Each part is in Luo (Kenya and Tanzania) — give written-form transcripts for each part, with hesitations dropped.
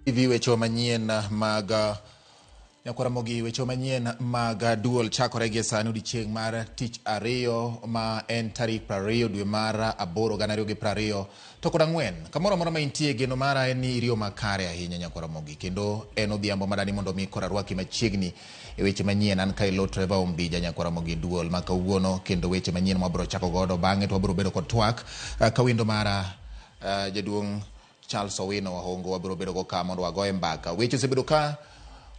TV weche manyien mag Nyakwaramogi weche manyien mag duol chakore gi sani odiechieng' mar tich ariyo ma en tarik 20 dwe mar 8 2024. Kamoro amora ma intie geno mara en ni iriyo makare ahinya Nyakwaramogi kendo en odhiambo madani mondo mi koro arwaki machiegni e weche manyien. An Kailo Trevor Ombija Nyakwaramogi duol ma kawuono kendo weche manyien mwabiro chako godo bang'e to wabiro bedo kod twak kawendo mara jaduong' Charles Owino Wahongo wabiro bedo go ka mondo wagoye mbaka. Weche osebedo ka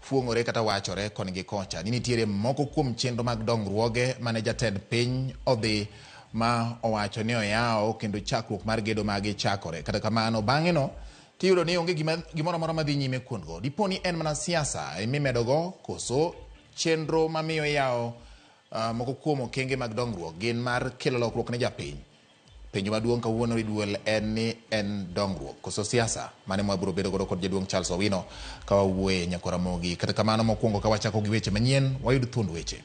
fuong'ore kata wachore koni gi kocha ni nitiere moko kuom chenro mag dongruoge mane jatend piny odhi ma owacho ni oyawo kendo chakruok mar gedo magi chakore. Kata kamano bang'e no tiyudo ni onge gimoro amora madhi nyime kuondgo. Dipo ni en mana siasa emimedogo koso chenro mamiyo iyawo moko kuom okenge mag dongruok gin mar kelo lokruok ne japiny. Penjo maduong' kawuono e duol en ni en dongruok koso siasa mane mwabiro bedo godo kod jaduong' Charles Owino ka wawuoye Nyakwaramogi. Kata kamano mokwongo ka wachako gi weche manyien wayud thuond weche.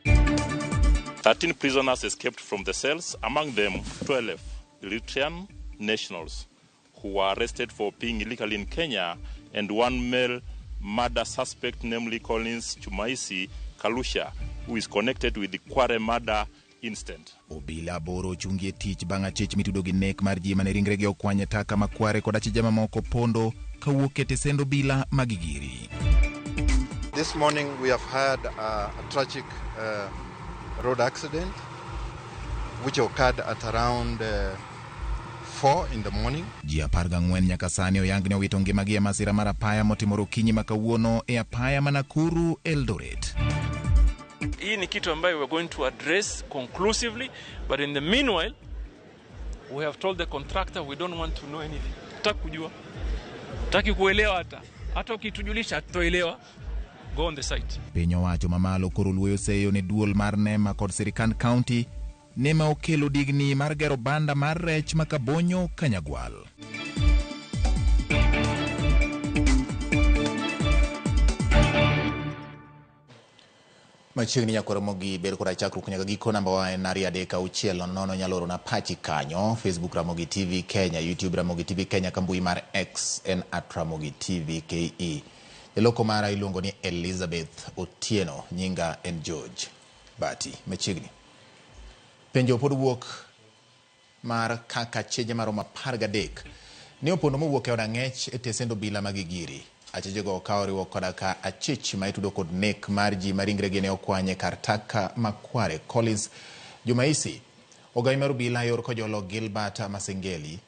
13 prisoners escaped from the cells, among them 12 Eritrean nationals who were arrested for being illegally in Kenya, and one male murder suspect, namely Collins Chumaisi Kalusha, who is connected with the Kware murder incident. Obila aboro ochungi e tich bang' achich mitudo gi nek mar ji mane ringregi okwany e taka ma Kware kod achije mamoko pondo kawuok e tesend obila ma Gigiri. This morning we have had a tragic road accident which occurred at around 4 in the morning. Ji 14 nyaka sani oyang ni owito ngimagi e masira mar apaya motimore okinyi ma kawuono e apaya ma Nakuru Eldoret. Hii ni kitu ambayo we are going to address conclusively, but in the meanwhile we have told the contractor we don't want to know anything. Hataki kujua, hataki kuelewa, hata ukitujulisha hatutoelewa. Go on the site. Piny owacho mamalo koro luoyo seyo ne duol mar NEMA kod sirikand county NEMA okelo digni mar gero banda mar rech ma Kabonyo Kanyagwal. Machiegni Nyakwaramogi ber koda chakruok nyaka giko. Namba wa en 236 00, nyalo orona pachi kanyo. Facebook Ramogi TV Kenya, YouTube Ramogi TV Kenya, kambui mar X en @Ramogi TV KE. Jaloko mara iluongo ni Elizabeth Otieno, nyinga en George Bati. Machiegni penjo pod wuok mar kaka cheje maromo 13 ne opondo mowuok e od ang'ech e tesend obila ma Gigiri. Achijego ka oriwo koda ka achich ma itudo kod nek mar ji ma ringregi ne okwany e kar taka ma Kware. Collins Jumaisi, ogai mar obila yor Kojolo Gilbert Masengeli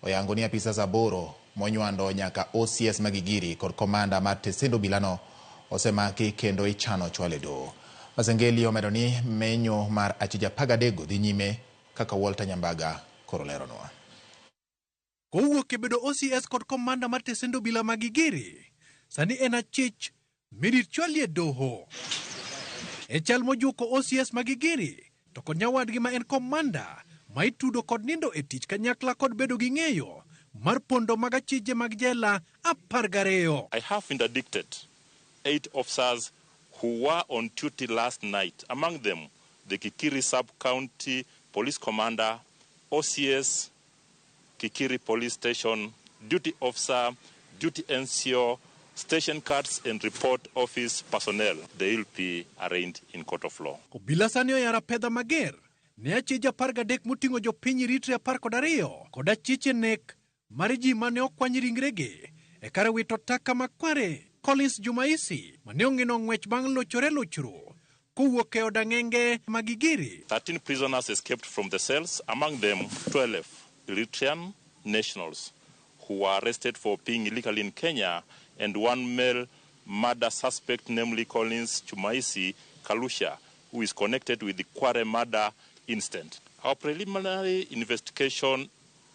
oyango ni apisas 8 monywando nyaka OCS ma Gigiri kod komanda mar tesend obilano osemaki kendo ichano chwal e doho. Masengeli omedo ni menyo mar achije 13 dhi nyime kaka Walter Nyambaga koro leronwa. Kowuok e bedo OCS kod komanda mar tesend obila ma Gigiri, sani en achich mirit chwalie doho. E chal mojuko OCS ma Gigiri to kod nyawadgi ma en komanda ma itudo kod nindo e tich kanyakla kod bedo gi ng'eyo mar pondo mag achije mag jela 12. I have interdicted 8 officers who were on duty last night, among them the Kikiri Sub-County Police Commander, OCS Kikiri Police Station, Duty Officer, Duty NCO, Station Cards and Report Office personnel. They will be arraigned in court of law. Obila sani oyaro apedha mager ne achije 13 moting'o jopiny Eritrea 12 kod achiche nek mar ji mane okwany ringregi e kar wito taka ma Kware. Collins Jumaisi mane ong'ino ng'wech bang' lochore lochruok kowuok e od ang'enge ma Gigiri. 13 prisoners escaped from the cells, among them 12 Eritrean nationals who were arrested for being illegally in Kenya, and one male murder suspect, namely Collins Chumaisi Kalusha, who is connected with the Kware murder incident. Our preliminary investigation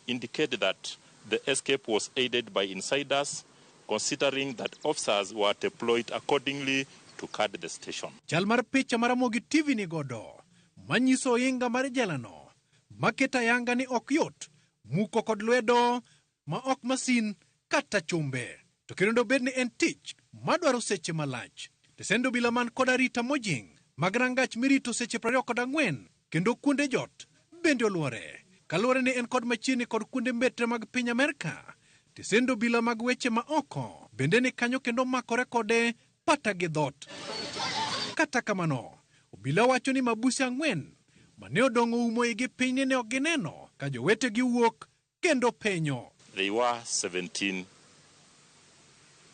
indicated that the escape was aided by insiders, considering that officers were deployed accordingly to guard the station. Chal mar picha mar Ramogi TV ni godo manyiso ohinga mar jelano maketo ayanga ni ok yot muko kod lwedo ma ok masin kata chumbe. To kendo dobed ni en tich madwaro seche malach. Tesend obila man kod arita mojing mag rangach mirito seche 24 kendo kuonde jot bende oluore. Kaluwore ni en kod machiegni kod kuonde mbetre mag piny Amerka. Tesend obila mag weche ma oko bende ni kanyo kendo makore kode pata gi dhot. Kata kamano, obila wacho ni mabuse ang'wen mane odong' oumo igi piny ni ne ok gineno ka jowetegi wuok kendo penyo. They were 17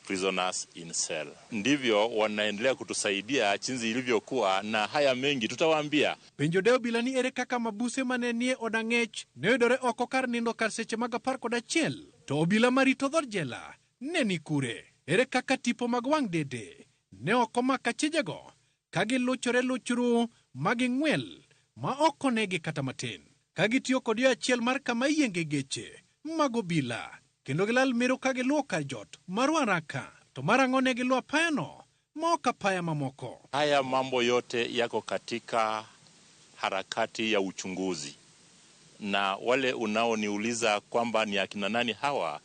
prisoners in cell. Ndivyo wanaendelea kutusaidia chinzi ilivyokuwa, na haya mengi tutawaambia. Penjo de obila ni ere kaka mabuse mane nie od ang'ech ne oyudore oko kar nindo kar seche mag 11 to obila marito dhood jela ne ni kure. Ere kaka tipo mag wang' dede ne ok omako achijego ka giluchore luchru ma ging'wel ma ok onegi kata matin. Ka gitiyo kod yo achiel mar kama iyienge geche mag obila kendo gilal mero ka giluwo kar jot mar Waraka to mar ang'o ne giluwo apayano ma ok apaya mamoko. Haya mambo yote yako katika harakati ya uchunguzi, na wale unaoniuliza kwamba ni akina nani hawa,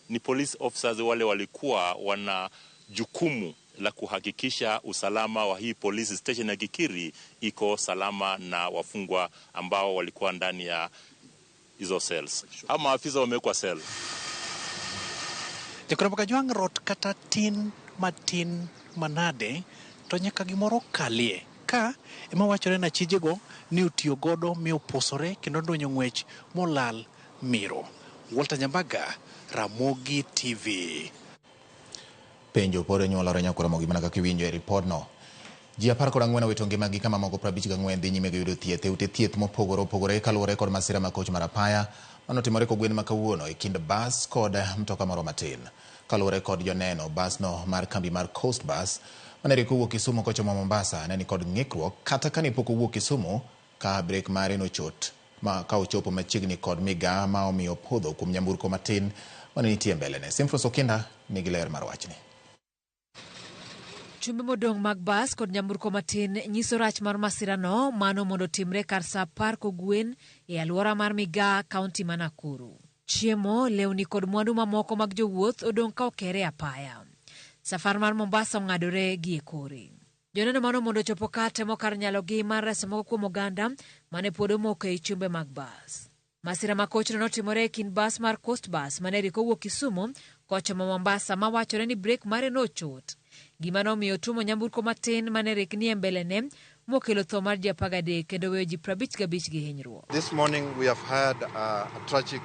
ni police officers wale walikuwa wana jukumu la kuhakikisha usalama wa hii police station ya Gigiri iko salama na wafungwa ambao walikuwa ndani ya hizo cells. Hao maafisa wamewekwa cell. Jakoro Kajwang' rot kata tin matin manade to nyaka gimoro kalie. Ka ema wachore na achijego ni otiyo godo mi opusore kendo odonjo ng'wech molal miro. Walter Nyambaga, Ramogi TV. Penjo pod nyuolore nyakwar mana kaka iwinjo e ripodno. Ji 14 owito ngimagi ka mamoko 54 dhi nyime gi yudo thieth e ute thieth mopogore opogore kaluwore kod masira ma koch mar apaya manotimore kogwen ma kawuono e kind bas kod mtoka moro matin. Kaluwore kod joneno, basno mar kambi mar Coast Bus mane rieko owuok Kisumu kochomo Mombasa ne nikod ng'ikruok kata kane pok owuok Kisumu ka brek mare nochot ma ka ochopo machiegni kod migaa ma omiyo podho kuom nyamburko matin mane nitie mbelene. Simfros Okinda nigi ler mar wachni. Chumbe modong' mag bas kod nyamburko matin nyiso rach mar masirano mano mondo otimre kar sa 10 kogwen e alwora mar Migaa, kaunti ma Nakuru. Chiemo, lewni kod mwandu mamoko mag jowuoth odong' ka okere e apaya. Safar mar Mombasa ong'adore gi e kore. Joneno mano mondo ochopo ka temo kar nyalogi mar reso moko kuom oganda mane pod omoko ei chumbe mag bas. Masira ma kochno notimore e kind bas mar Coast Bus mane rieko owuok Kisumu kochomo Mombasa mawachore ni brek mare nochot. Gima nomiyo tuomo nyamburko matin mane rikni e mbelene mokelo tho mar ji 13 kendo weyo ji 55 gi hinyruok. This morning we have had a tragic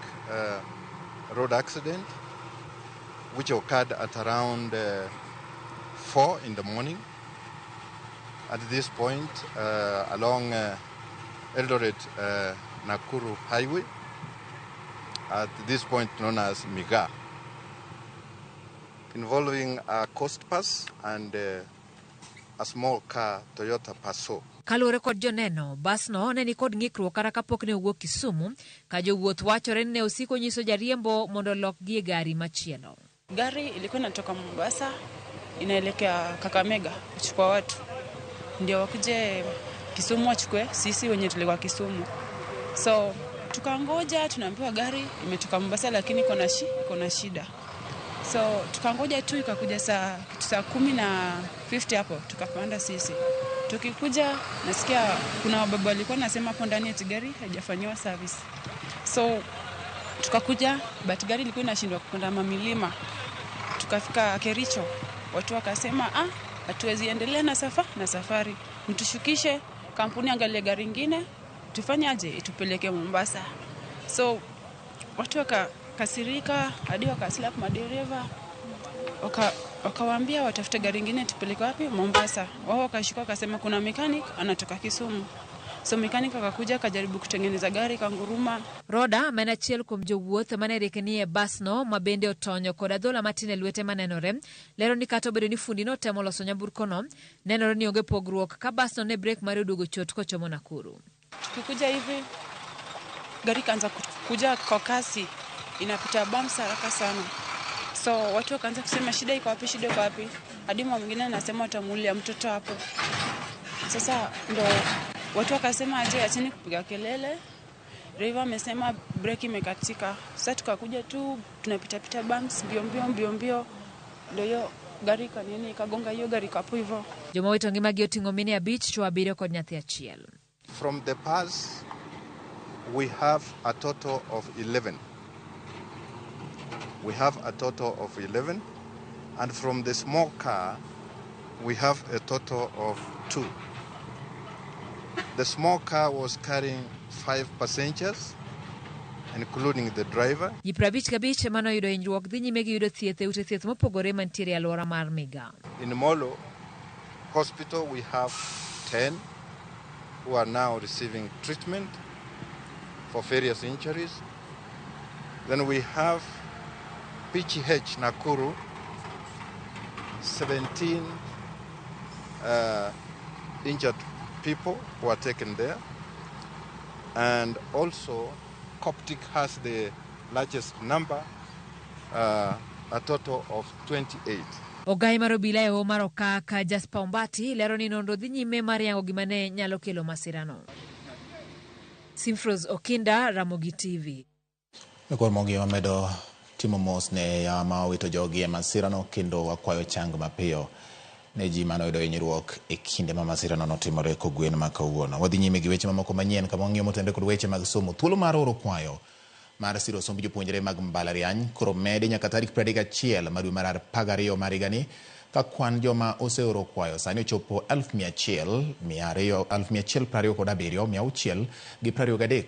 road accident which occurred at around 4 in the morning. At this point along Eldoret Nakuru Highway, at this point known as Migaa, involving a Coast Bus and a small car, Toyota Passo. Kaluwore kod joneno, basno ne nikod ng'ikruok kata kapok ne owuok Kisumu, ka jowuoth wachore ni ne osiko nyiso jariembo mondo olokgi e gari machielo. Gari ilikuwa inatoka Mombasa inaelekea Kakamega kuchukua watu, ndio wakuje Kisumu wachukue sisi wenye tulikuwa Kisumu. So tukangoja, tunaambiwa gari imetoka Mombasa lakini iko na shida. So tukangoja tu ikakuja saa 10:50 hapo tukapanda sisi. Tukikuja nasikia kuna baba walikuwa nasema hapo ndani eti gari haijafanyiwa service. So tukakuja, but gari ilikuwa inashindwa kupanda mamilima. Tukafika Kericho, watu wakasema hatuwezi endelea na safari. Mtushukishe, kampuni angalie gari nyingine, tufanyaje itupeleke Mombasa. So watu wakakasirika hadi wakaslap madereva, wakawaambia watafute gari nyingine tupeleke wapi Mombasa. Wao wakashuka wakasema kuna mechanic anatoka Kisumu. So mechanic akakuja akajaribu kutengeneza gari kanguruma. Roda ma en achiel kuom jowuoth mane rikni e basno ma bende otonyo kod adhola matin e lwete manenore, lero ni kata obedo ni fundi notemo loso nyamburkono, nenore ni onge pogruok ka basno ne brek mare oduogo chot kochomo Nakuru. Tukikuja hivi gari kaanza kuja kwa kasi, inapita bumps haraka sana. So watu wakaanza kusema shida iko wapi, shida iko wapi. Hadi mama mwingine anasema watamuulia mtoto hapo. Sasa ndo watu wakasema aje acheni kupiga kelele. Driver amesema breki imekatika. Sasa tukakuja tu tunapita pita bumps mbio mbio mbio mbio, ndio hiyo gari kanini ikagonga hiyo gari kapo hivyo. Joma owito ngimagi oting'o mine 5, chwo 7 kod nyathi achiel. From the past we have a total of 11. we have a total of 11, and from the small car, we have a total of 2. The small car was carrying 5 passengers, including the driver. Ji 55 mane oyudo hinyruok dhi nyime gi yudo thieth e ute thieth mopogore mantiere e alwora mar Migaa. In Molo Hospital, we have 10 who are now receiving treatment for various injuries. Then we have PGH Nakuru, 17 injured people who are taken there. And also Coptic has the largest number, a total of 28. Ogai mar obila e hoho mar Okak, Jasper Ombati, lero ni nonro dhi nyime mar yango gima ne nyalo kelo masirano. Simfros Okinda, Ramogi TV. Kor mogi wamedo timo mos ne yawa ma owito jogi e masirano kendo wakwayo chang mapiyo ne ji mane oyudo hinyruok e kinde ma masirano notimore kogwen ma kawuono. Wadhi nyime gi weche mamoko manyien kama wang'iyo motenore kod weche mag somo. Thuolo mar oro kwayo mar siro somb jopuonjre mag mbalariany koro medi nyaka tarik 31 mar dwe mar 12 mar higani ka kwan joma oseoro kwayo sani ochopo 127,623.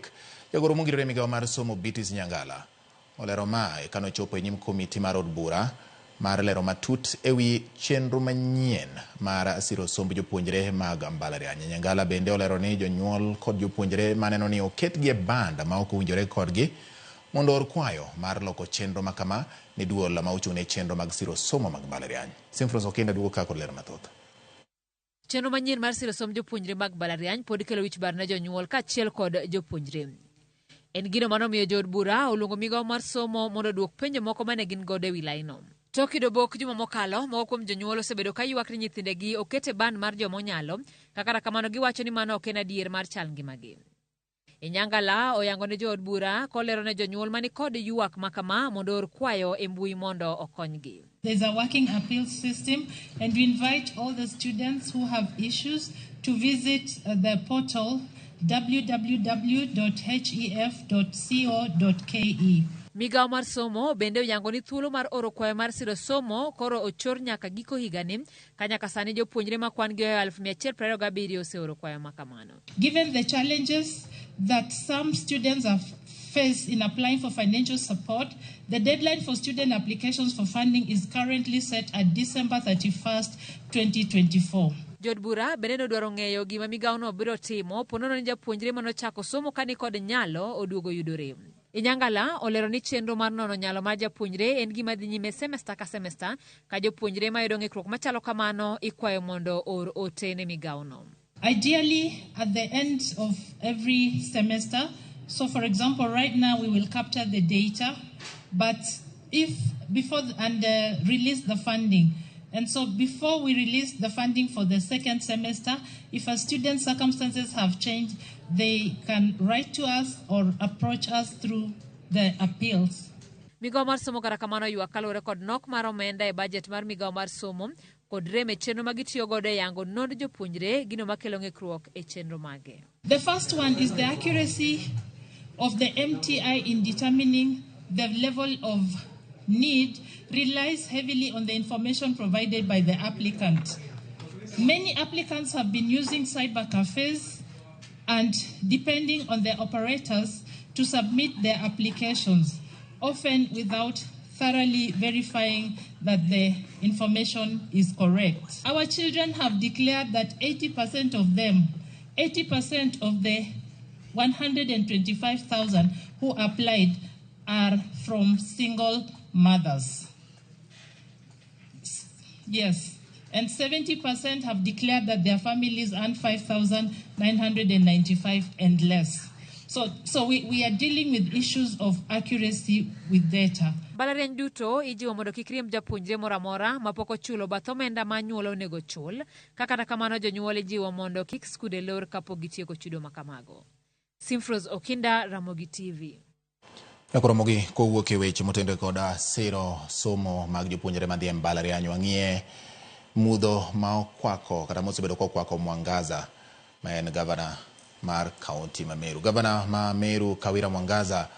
Jagoro mongirore e migawo mar somo Beatrice Nyangala olero mae kanochopo e nyim komiti mar od bura mar lero matut ewi chenro manyien mar siro somb jopuonjre mag mbalariany. Nyangala bende olero ni jonyuol kod jopuonjre maneno ni oketgi e band ma ok owinjore kodgi mondo or kwayo mar loko chenro makama ne duol ma ochung' ne chenro mag siro somo mag mbalariany. Simfros Okinda duogo ka kod ler mathoth. Chenro manyien mar siro somb jopuonjre mag mbalariany pod kelo wich bar ne jonyuol kaachiel kod jopuonjre. En gino manomiyo jood bura oluongo migawo mar somo mondo oduok penjo moko mane gin godo ewi laino. Tok yudo bok juma mokalo, moko kuom jonyuol osebedo ka ywak ni nyithindegi oket e band mar joma onyalo, kata kamano giwacho ni mano ok en adier mar chal ngimagi. Inyangala oyango ne jood bura kolero ne jonyuol mani kod ywak makama mondo or kwayo e mbui mondo okonygi. There's a working appeal system, and we invite all the students who have issues to visit the portal www.hef.co.ke. Migawo mar somo bende oyango ni thuolo mar oro kwayo mar siro somo koro ochor nyaka giko higani, ka nyaka sani jopuonjre ma kwan gi ohewo 127 oseoro kwayo ma kamano. Given the challenges that some students have faced in applying for financial support, the deadline for student applications for funding is currently set at December 31st, 2024. Jood bura bende nodwaro ng'eyo gima migawono biro timo ponono ni japuonjre manochako somo ka ni kod nyalo oduogo yudo rem. Inyangala olero ni chenro mar nono nyalo mar japuonjre en gima dhi nyime semesta ka semesta, ka jopuonjre mayudo ng'ikruok machalo kamano ikwayo mondo or ote ne migawono. Ideally, at the end of every semester, so for example, right now we will capture the data, but if before and release the funding. And so before we release the funding for the second semester, if a student's circumstances have changed, they can write to us or approach us through the appeals. Migawo mar somo kata kamano ywak kaluwore kod nok mar omenda e budget mar migawo mar somo kod rem e chenro ma gitiyo godo e yango nond jopuonjre gino makelo ng'ikruok e chenro mage. The first one is the accuracy of the MTI in determining the level of need relies heavily on the information provided by the applicant. Many applicants have been using cyber cafes and depending on the operators to submit their applications, often without thoroughly verifying that the information is correct. Our children have declared that 80% of them, 80% of the 125,000 who applied are from single mothers. Yes, and 70% have declared that their families earn 5,995 and less. So we are dealing with issues of accuracy with data. Mbalariany duto ijiwo mondo kik riemb japuonjre moro amora mapok ochulo bath omenda ma anyuola onego chul. Ka kata kamano jonyuol ijiwo mondo kik skunde lor kapok gitieko chudo ma kamago. Simfros Okinda, Ramogi TV. Ramogi kowuok e weche motenore kod siro somo mag jopuonjre madhi e mbalariany, wang'iye mudho ma okwako kata mosebedo kokwako Mwangaza ma en gavana mar kaunti ma Meru. Gavana ma Meru Kawira Mwangaza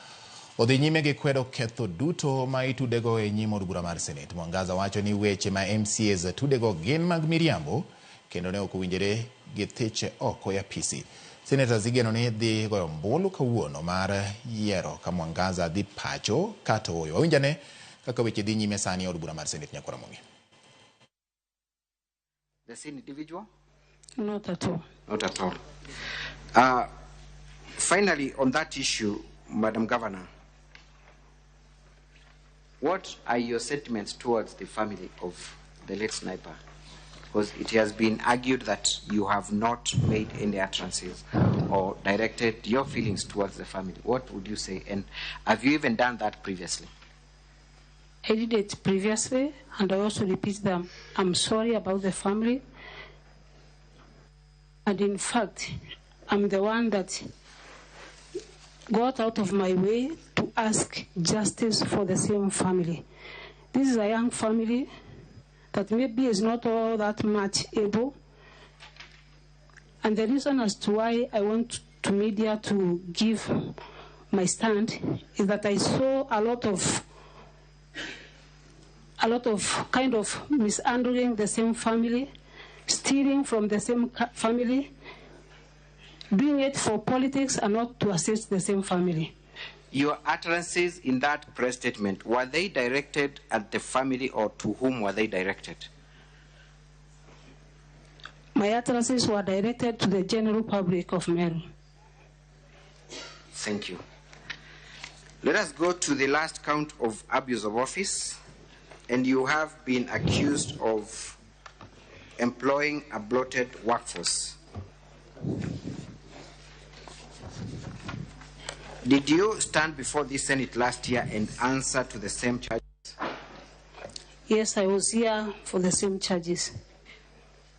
Odhi nyime gi kwedo ketho duto ma itudego e nyim od bura mar Senate. Mwangaza wacho ni weche ma MCAs tudego gin mag miriambo kendo ne ok owinjore gi thiche oko e apisi. Senators igeno ni dhi goyo ombulu kawuono mar yiero ka Mwangaza dhi pacho kata ooyo. Wawinjane kaka weche dhi nyime sani e od bura mar Senate Nyakwaramogi. The same individual? Not at all. Not at all. Finally, on that issue, Madam Governor, what are your sentiments towards the family of the late sniper? Because it has been argued that you have not made any utterances or directed your feelings towards the family. What would you say? And have you even done that previously? I did it previously, and I also repeat them. I'm sorry about the family. And in fact, I'm the one that got out of my way to ask justice for the same family. This is a young family that maybe is not all that much able. And the reason as to why I want to media to give my stand is that I saw a lot of kind of mishandling the same family, stealing from the same family, doing it for politics and not to assist the same family. Your utterances in that press statement, were they directed at the family or to whom were they directed? My utterances were directed to the general public of Meru. Thank you. Let us go to the last count of abuse of office. And you have been accused of employing a bloated workforce. Did you stand before the Senate last year and answer to the same charges? Yes, I was here for the same charges.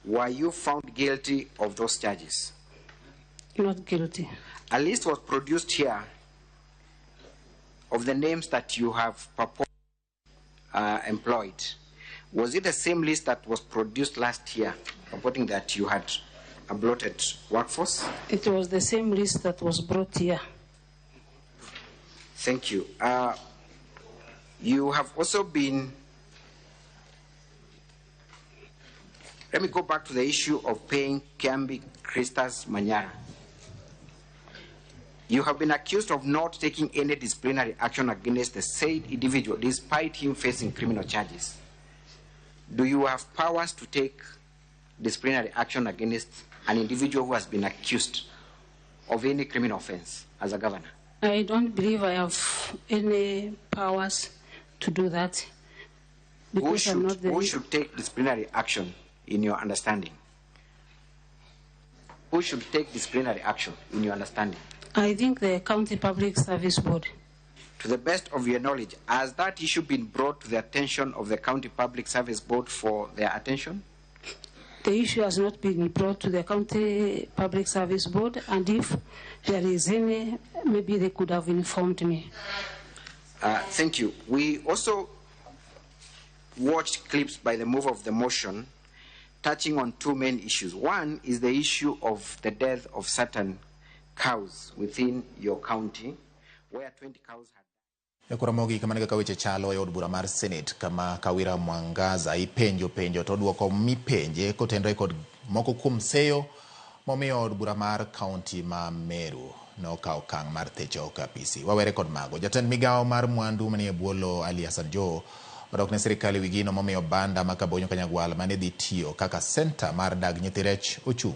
Were you found guilty of those charges? Not guilty. A list was produced here of the names that you have purported employed. Was it the same list that was produced last year, purporting that you had a bloated workforce? It was the same list that was brought here. Thank you. You have also been... Let me go back to the issue of paying Kiambi Christas Manyara. You have been accused of not taking any disciplinary action against the said individual, despite him facing criminal charges. Do you have powers to take disciplinary action against an individual who has been accused of any criminal offense as a governor? I don't believe I have any powers to do that. Because who should take disciplinary action, in your understanding? Who should take disciplinary action, in your understanding? I think the County Public Service Board. To the best of your knowledge, has that issue been brought to the attention of the County Public Service Board for their attention? The issue has not been brought to the County Public Service Board, and if there is any, maybe they could have informed me. Thank you. We also watched clips by the move of the motion touching on two main issues. One is the issue of the death of certain cows within your county, where 20 cows had. Nyakwaramogi kamano kaka weche chalo e od bura mar Senate kama Kawira Mwangaza ipenjo penjo to duoko mipenje kotenore kod moko kuom seyo momiyo od bura mar kaunti ma Meru nokawo okang' mar thecho oko apisi. Wawere kod mago. Jatend migawo mar mwandu manie bwo lowo Ali Hassan Joho odok ne sirikal ewi gino momiyo banda ma Kabonyo Kanyagwal mane dhi tiyo kaka senta mar dag nyithi rech ochung'.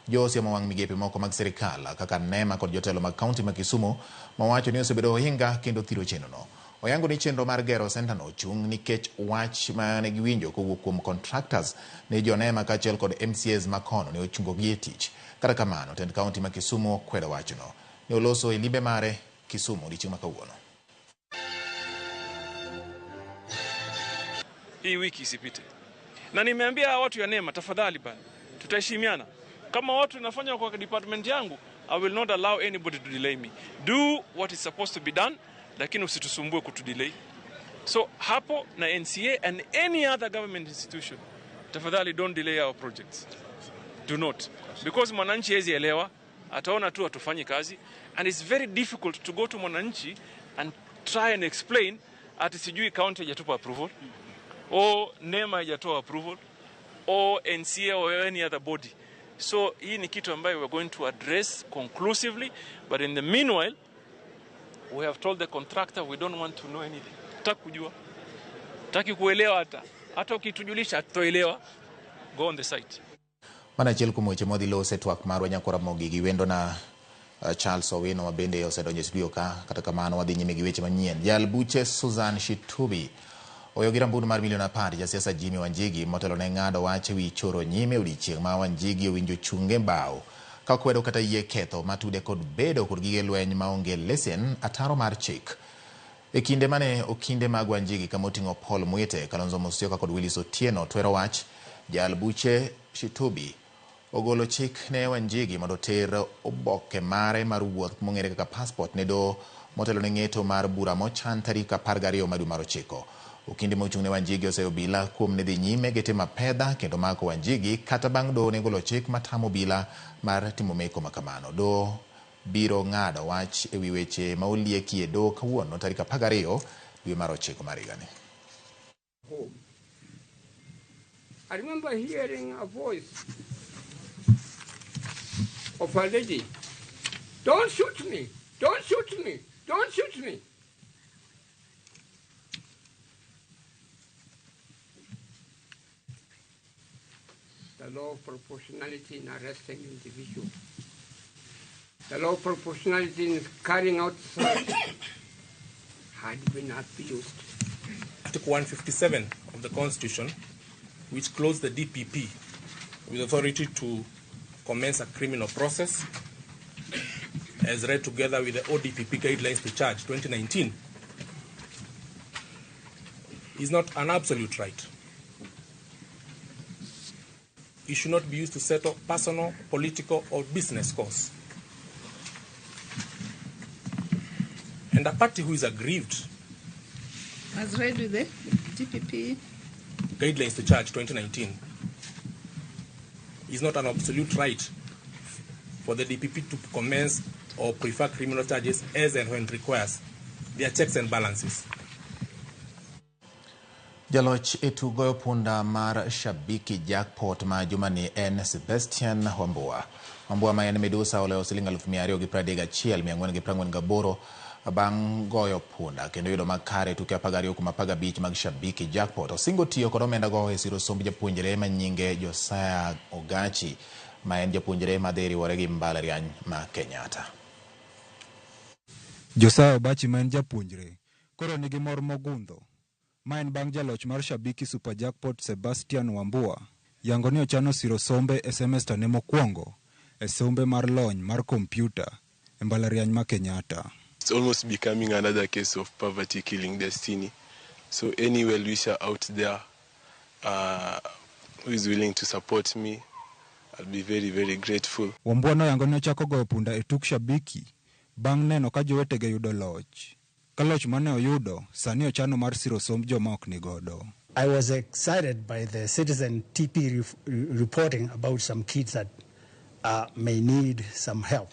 Joho osiemo wang' migepe moko mag sirikal kaka NEMA kod jotelo mag kaunti ma Kisumu mawacho ni osebedo ohinga kendo thiro chenrono. Oyango ni chenro mar gero sentano ochung' nikech wach mane giwinjo kowuok kuom contractors ni jo NEMA kaachiel kod MCAs makono ne ochungogi e tich. Kata kamano, tend kaunti ma Kisumu okwedo wachno. Ne oloso e limbe mare Kisumu odiechieng' ma kawuono. Hii wiki isipite. Na nimeambia watu ya NEMA, tafadhali bana, tutaheshimiana. Kama watu nafanya kwa department yangu, I will not allow anybody to delay me. Do what is supposed to be done, lakini usitusumbue kutudelay. So hapo na NCA and any other government institution, tafadhali don't delay our projects. Do not. Because mwananchi hawezi elewa, ataona tu hatufanyi kazi, and it's very difficult to go to mwananchi and try and explain ati sijui county haijatupa approval or NEMA haijatoa approval or NCA or any other body. So hii ni kitu ambayo we are going to address conclusively, but in the meanwhile we have told the contractor we don't want to know anything. Hatutaki kujua, hatutaki kuelewa, hata ukitujulisha hatutoelewa. Go on the site. Mana achiel kuom weche mwadhi lose twak marwa nyakora mogi gi wendo na Charles Owino ma bende osedonjo e studio ka. Kata kamano wadhi nyime gi weche manyien. Jal buche Susan Shitubi oyo gi rambulu mar milion 10 jasiasa Jimmy Wanjigi motelo ne ng'ado wach ewi choro nyime odiechieng' ma Wanjigi owinjo chunge mbao ka kwedo kata yie ketho matude kod bedo kod gige lweny maonge lesen ataro mar chik. E kinde mane okinde mag Wanjigi kama oting'o Paul Mwite, Kalonzo Musyoka kod Willis Otieno twero wach, jal buche Shitubi ogolo chik ne Wanjigi mondo oter oboke mare mar wuoth mong'ere kaka passport ne doho motelo ne ng'eto mar bura mochan tarik 12 mar dwe mar 9. Okinde mochung' ne Wanjigi oseyo obila kuom ne dhi nyime gi timo apedha kendo mako Wanjigi kata bang' doho ne golo chik matamo obila mar timo meko makamano. Doho biro ng'ado wach ewi weche ma olieki e doho kawuono tarik 12 dwe mar 9 mar higani. I remember hearing a voice of a lady, "Don't shoot me, don't shoot me, don't shoot me." The law of proportionality in arresting individuals, the law of proportionality in carrying out search had been abused. Article 157 of the Constitution, which closed the DPP with authority to commence a criminal process, as read together with the ODPP guidelines to charge 2019, is not an absolute right. It should not be used to settle personal, political, or business cause. And a party who is aggrieved, as read with the DPP guidelines to charge 2019, is not an absolute right for the DPP to commence or prefer criminal charges as and when requires. There are checks and balances. Jaloch e tugo punda mar Shabiki Jackpot ma jumani en Sebastian Wambua. Wambua ma en midusa oloyo siling 231,448 bang' goyo punda kendo yudo makare tuke 12 kuom 15 mag Shabiki Jackpot. Osingo tiyo kod omenda go e siro somb japuonjre ma nyinge Josiah Ogachi ma en japuonjre madhi riwore gi mbalariany ma Kenyatta. Josiah Ogachi ma en japuonjre koro nigi mor mogundho. Ma en bang' jaloch mar Shabiki Super Jackpot Sebastian Wambua yango ni ochano siro sombe e semester ne mokwongo e sombe mar lony mar kompyuta e mbalariany ma Kenyatta. It's almost becoming another case of poverty killing destiny. So any well-wisher out there who is willing to support me, I'll be very, very grateful. Wambua noyango ni ochako goyo punda e tuk Shabiki bang' neno ka jowetege yudo loch. Ka loch mane oyudo, sani ochano mar siro somb joma ok nigodo. I was excited by the Citizen TP reporting about some kids that may need some help.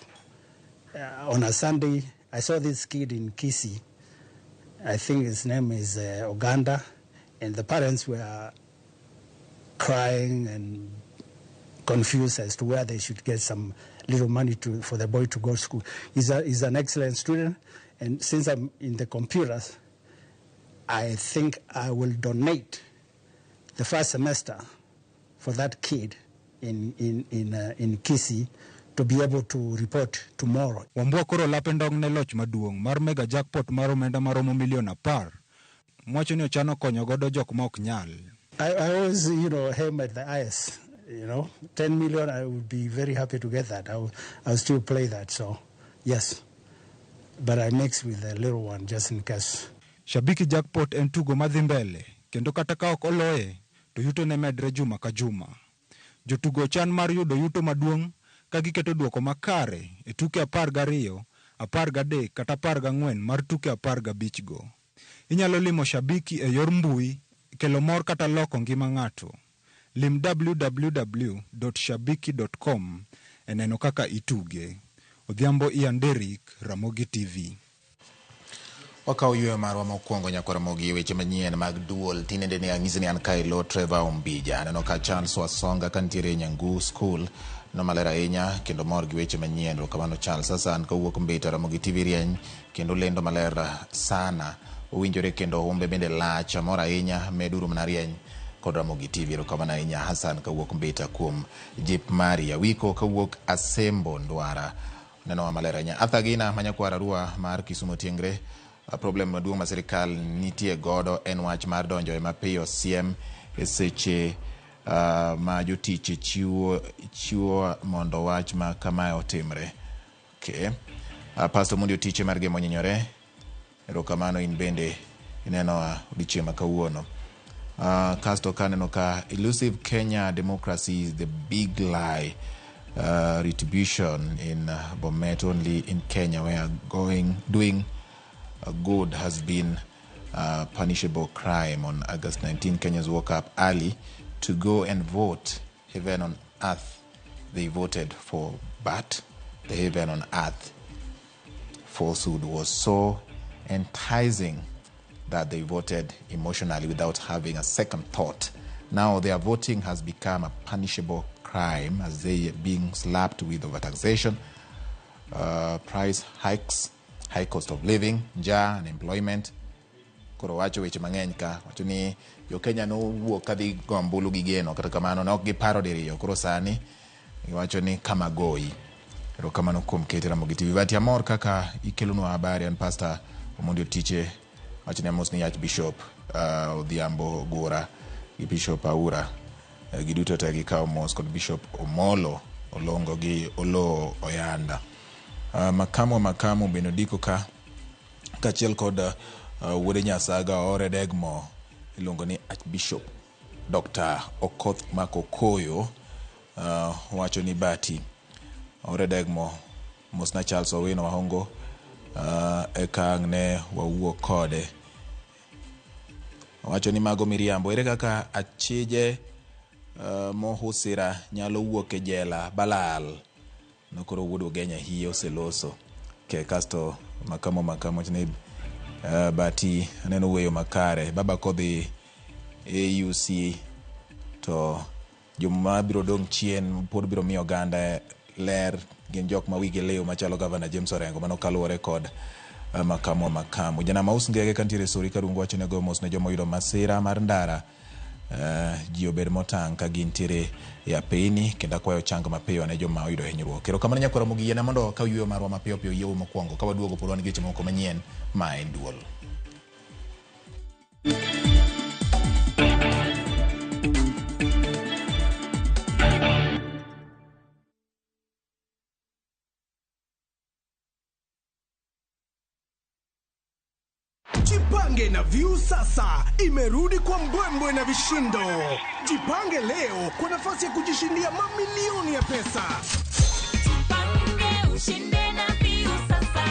On a Sunday, I saw this kid in Kisii. I think his name is Oganda, and the parents were crying and confused as to where they should get some little money for the boy to go to school. He's an excellent student, and since I'm in the computers, I think I will donate the first semester for that kid in Kisii to be able to report tomorrow. Wambua koro lape ndong' ne loch maduong' mar mega jackpot mar omenda maromo milion 10. Mwacho ni ochano konyo godo jok ma ok nyal. I always, aim at the highest, 10 million, I would be very happy to get that. I'll still play that, so yes. But I mix with the little one just in case. Shabiki Jackpot en tugo madhi mbele, kendo kata ka ok oloye, to yuto ne medre juma ka juma. Jotugo chan mar yudo yuto maduong' ka giketo duoko makare e tuke 12, 13 kata 14 mar tuke 15 go. Inyalo limo Shabiki e yor mbui, kelo mor kata loko ngima ng'ato. Lim www.shabiki.com e neno kaka ituge. Odhiambo Ian Derrick, Ramogi TV. Wakawo yweyo marwa mokwongo nyakwar Ramogi weche manyien mag duol. Tinende ne anyisi ni an kae lo Trevor Ombija. Aneno ka Charles Wasonga ka nitiere e Nyangu School. No maler ahinya kendo mor gi weche manyien. Erokamano Charles. Sasa an kawuok Mbita Ramogi TV rieny kendo lendo maler sana. Owinjore kendo humbe bende lach. Amor ahinya meduru mana rieny kod Ramogi TV. Erokamano ahinya Hassan kawuok Mbita kuom jip mari. Awiko kawuok Asembo Ndwara. Neno maler ahinya. Arthur Gina manyakwar Arua mar Kisumu Tiengre. Problem maduong' ma sirikal nitie godo en wach mar donjo e mapiyo siem e seche ma jotich chiwo mondo wach ma kamae otimre. Okay. Pastor Mundi Otiche mar Gemo Nyinyore, erokamano in bende ineno odiochieng' ma kawuono. Kasto kaneno ka elusive Kenya democracy is the big lie. Retribution in Bomet only in Kenya where doing good has been a punishable crime. On August 19, Kenyans woke up early to go and vote. Heaven on earth they voted for, but the heaven on earth falsehood was so enticing that they voted emotionally without having a second thought. Now their voting has become a punishable crime as they are being slapped with overtaxation, price hikes, high cost of living, njaa, unemployment. Koro wacho weche mang'eny ka wacho ni jo Kenya nowuok kadhi go ombulu gi geno, kata kamano ne ok giparo diriyo. Koro sani giwacho ni kama goyi. Erokamano kuom kete Ramogi TV. Bati amor kaka ikelonwa habari. An Pastor Omondi Otiche wacho ni amos ni Archbishop Odhiambo Gura gi Bishop Aura giduto te gikawo mos kod Bishop Omolo Olongo gi Oloo Oyanda. Makamu bende odiko ka kaachiel kod wuode Nyasaga Ore Degmo iluongo ni Archbishop Dr. Okoth Makokoyo wacho ni Bati Ore Degmo mosna Charles Owino Wahongo eka ang' ne wawuo kode. Wacho ni mago miriambo. Ere kaka achije mohusira nyalo wuok e jela balal? Nokoro wuod Ugenya hiye oseloso. Ke kasto makamo ni Bati aneno weyo makare. Baba kodhi AUC to joma biro dong' chien pod biro miyo oganda ler gin jok ma wigi liw machalo Governor James Orengo. Mano kaluwore kod makamu. Jana maus ngege kantiere sori karungu wacho ne goyo mos ne joma oyudo masira mar ndara. Ji obed motang' ka gintiere e apeyni kendo akwayo chang mapiyo ne joma oyudo hinyruok. Erokamano nyakwar Ramogi, yiena mondo wakaw yweyo marwa mapiyo piyo yiewo mokwongo ka waduogo pod wan gi weche moko manyien ma en duol. Jipange na View sasa imerudi kwa mbwembwe na vishindo. Jipange leo kwa nafasi ya kujishindia mamilioni ya pesa. Jipange ushinde na View sasa.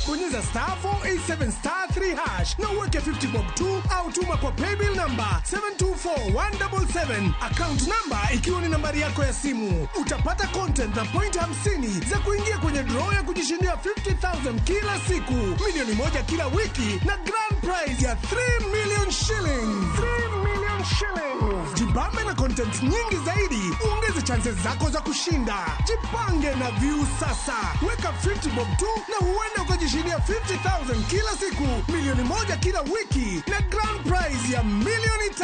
Bonyeza star 487 star 3 hash na uweke 50 bob 2 au tuma kwa paybill number 724177, account number ikiwa ni nambari yako ya simu. Utapata content na point 50 za kuingia kwenye draw ya kujishindia 50,000 kila siku, milioni 1 kila wiki na grand prize ya 3 million shillings. 3 million shillings. Jibambe na content nyingi zaidi, uongeze chances zako za kushinda. Jipange na View sasa. Weka 50 bob 2 na huenda ukajishindia 50,000 kila siku, milioni 1 kila wiki na grand prize ya milioni 3.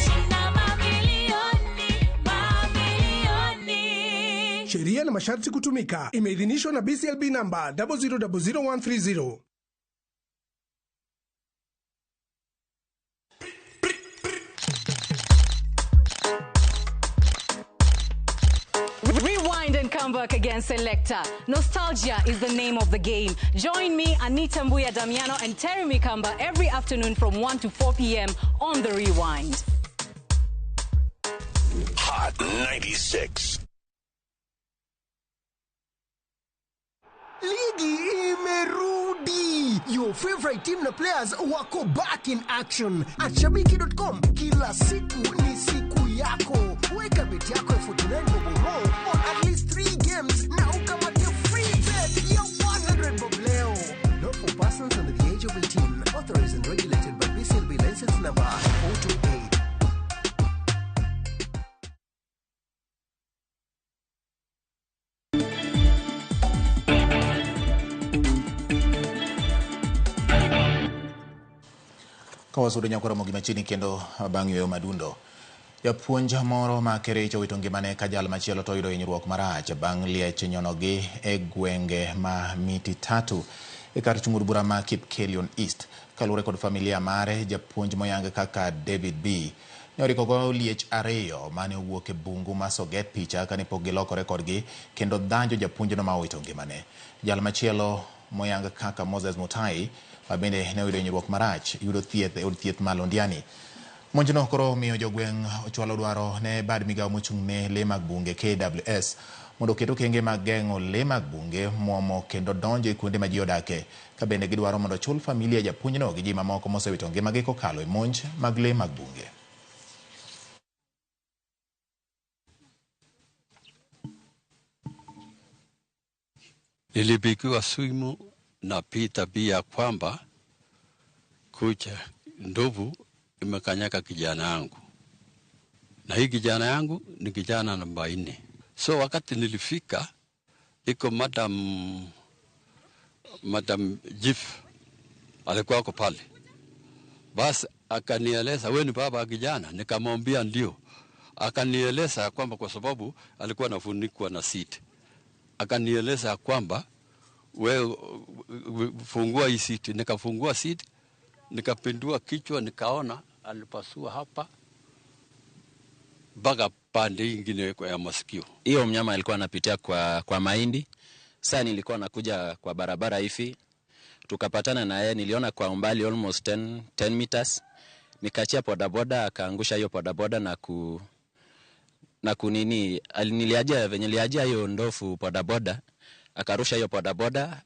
Shinda mamilioni, mamilioni. Sheria na masharti kutumika. Imeidhinishwa na BCLB number 0000130. Rewind and come back again, Selector. Nostalgia is the name of the game. Join me, Anita Mbuya Damiano, and Terry Mikamba every afternoon from 1 to 4 p.m. on The Rewind. Hot 96. Ligi imerudi. Your favorite team na players wako back in action. At Shabiki.com, kila siku ni siku yako. Weka bet yako ya 49 bob or more on at least 3 games na ukamate free bet ya 100 bob leo. Not for persons under the age Ka wasudo nyaka Ramogi machiegni kendo bang' yweyo madundo. Japuonj moro ma Kericho owito ngimane ka jal machielo to oyudo hinyruok marach bang' liech nyonogi e gwenge ma Miti Tatu e kar chung' od bura ma Kipkelion East. Kaluwore kod familia mare, japuonj moyang kaka David B ne oriko go liech ariyo mane owuok e bungu ma Soget picha kane pok gilokore kodgi kendo dhanjo japuonjno ma owito ngimane. Jal machielo moyang kaka Moses Mutai ma bende ne oyudo hinyruok marach yudo thieth e od thieth ma Londiani. Monjno koro omiyo jogweng' ochwalo dwaro ne bad migawo mochung' ne lee mag bunge KWS mondo oket okenge mag geng'o lee mag bunge muomo kendo donjo e kuonde ma ji odake. Ka bende gidwaro mondo ochul familia japuonjno gi ji mamoko mosewito ngimagi kokalo e monj mag lee mag bunge. Nilipigiwa simu na Peter B ya kwamba kucha ndovu imekanyaka kijana yangu, na hii kijana yangu ni kijana namba 4. So wakati nilifika iko Madam Jif alikuwa ako pale, basi akanieleza, wewe ni baba wa kijana? Nikamwambia ndio. Akanieleza kwamba kwa sababu alikuwa anafunikwa na seat, akanieleza kwamba wewe fungua hii seat. Nikafungua seat, nikapindua kichwa, nikaona alipasua hapa mpaka pande ingine ya masikio. Hiyo mnyama alikuwa anapitia kwa mahindi. Sasa nilikuwa nakuja kwa barabara hivi, tukapatana na yeye, niliona kwa umbali almost 10 meters. Nikaachia bodaboda, akaangusha hiyo bodaboda na kunini, niliajia venye niliajia hiyo ndofu bodaboda, akarusha hiyo bodaboda,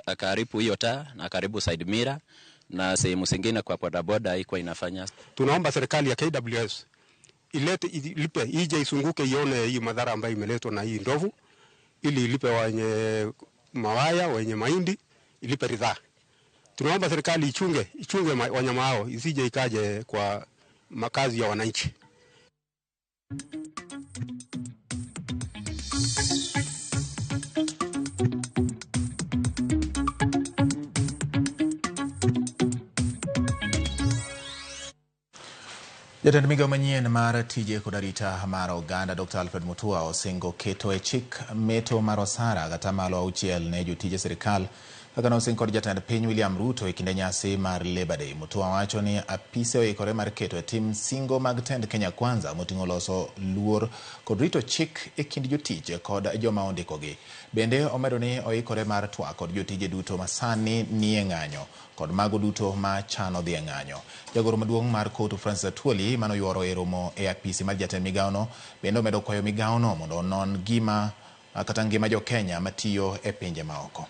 akaharibu hiyo taa na akaharibu side mirror na sehemu zingine kwa bodaboda haikuwa inafanya. Tunaomba serikali ya KWS ilete, ilipe, ije isunguke ione hii madhara ambayo imeletwa na hii ndovu, ili ilipe wenye mawaya, wenye mahindi, ilipe ridhaa. Tunaomba serikali ichunge wanyama hao isije ikaje kwa makazi ya wananchi. Jatend migawo manyien mar tije kod arita mar oganda Dr. Alfred Mutua osingo keto e chik meto mar osara kata malo 6 ne jotije sirikal kaka nosing kod jatend piny William Ruto e kinde nyasi mar Labor Day. Mutua wacho ni apise oikore mar keto e tim singo mag tend Kenya Kwanza moting'o loso luor kod rito chik e kind jotich kod joma ondikogi. Bende omedo ni oikore mar twak kod jotije duto masani nie ng'anyo kod mago duto ma chano dhi e ng'anyo. Jagoro maduong' mar Kotu Francis Atwoli manoyuoro e romo e apisi mar jatend migawono bende omedo kwayo migawono mondo onon gima kata ngima jo Kenya matiyo e pinje maoko.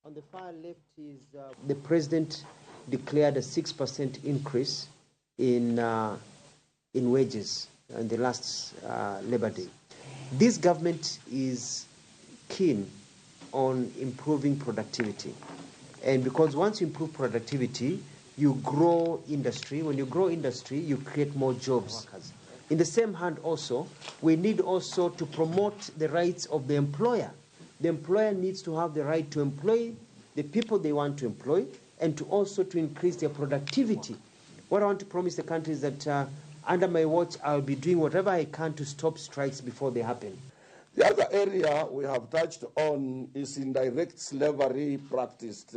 On the far left is the president declared a 6% increase in wages in the last Labor Day. This government is keen on improving productivity. And because once you improve productivity, you grow industry. When you grow industry, you create more jobs. In the same hand also, we need also to promote the rights of the employer. The employer needs to have the right to employ the people they want to employ and to also to increase their productivity. What I want to promise the country is that under my watch, I'll be doing whatever I can to stop strikes before they happen. The other area we have touched on is indirect slavery practiced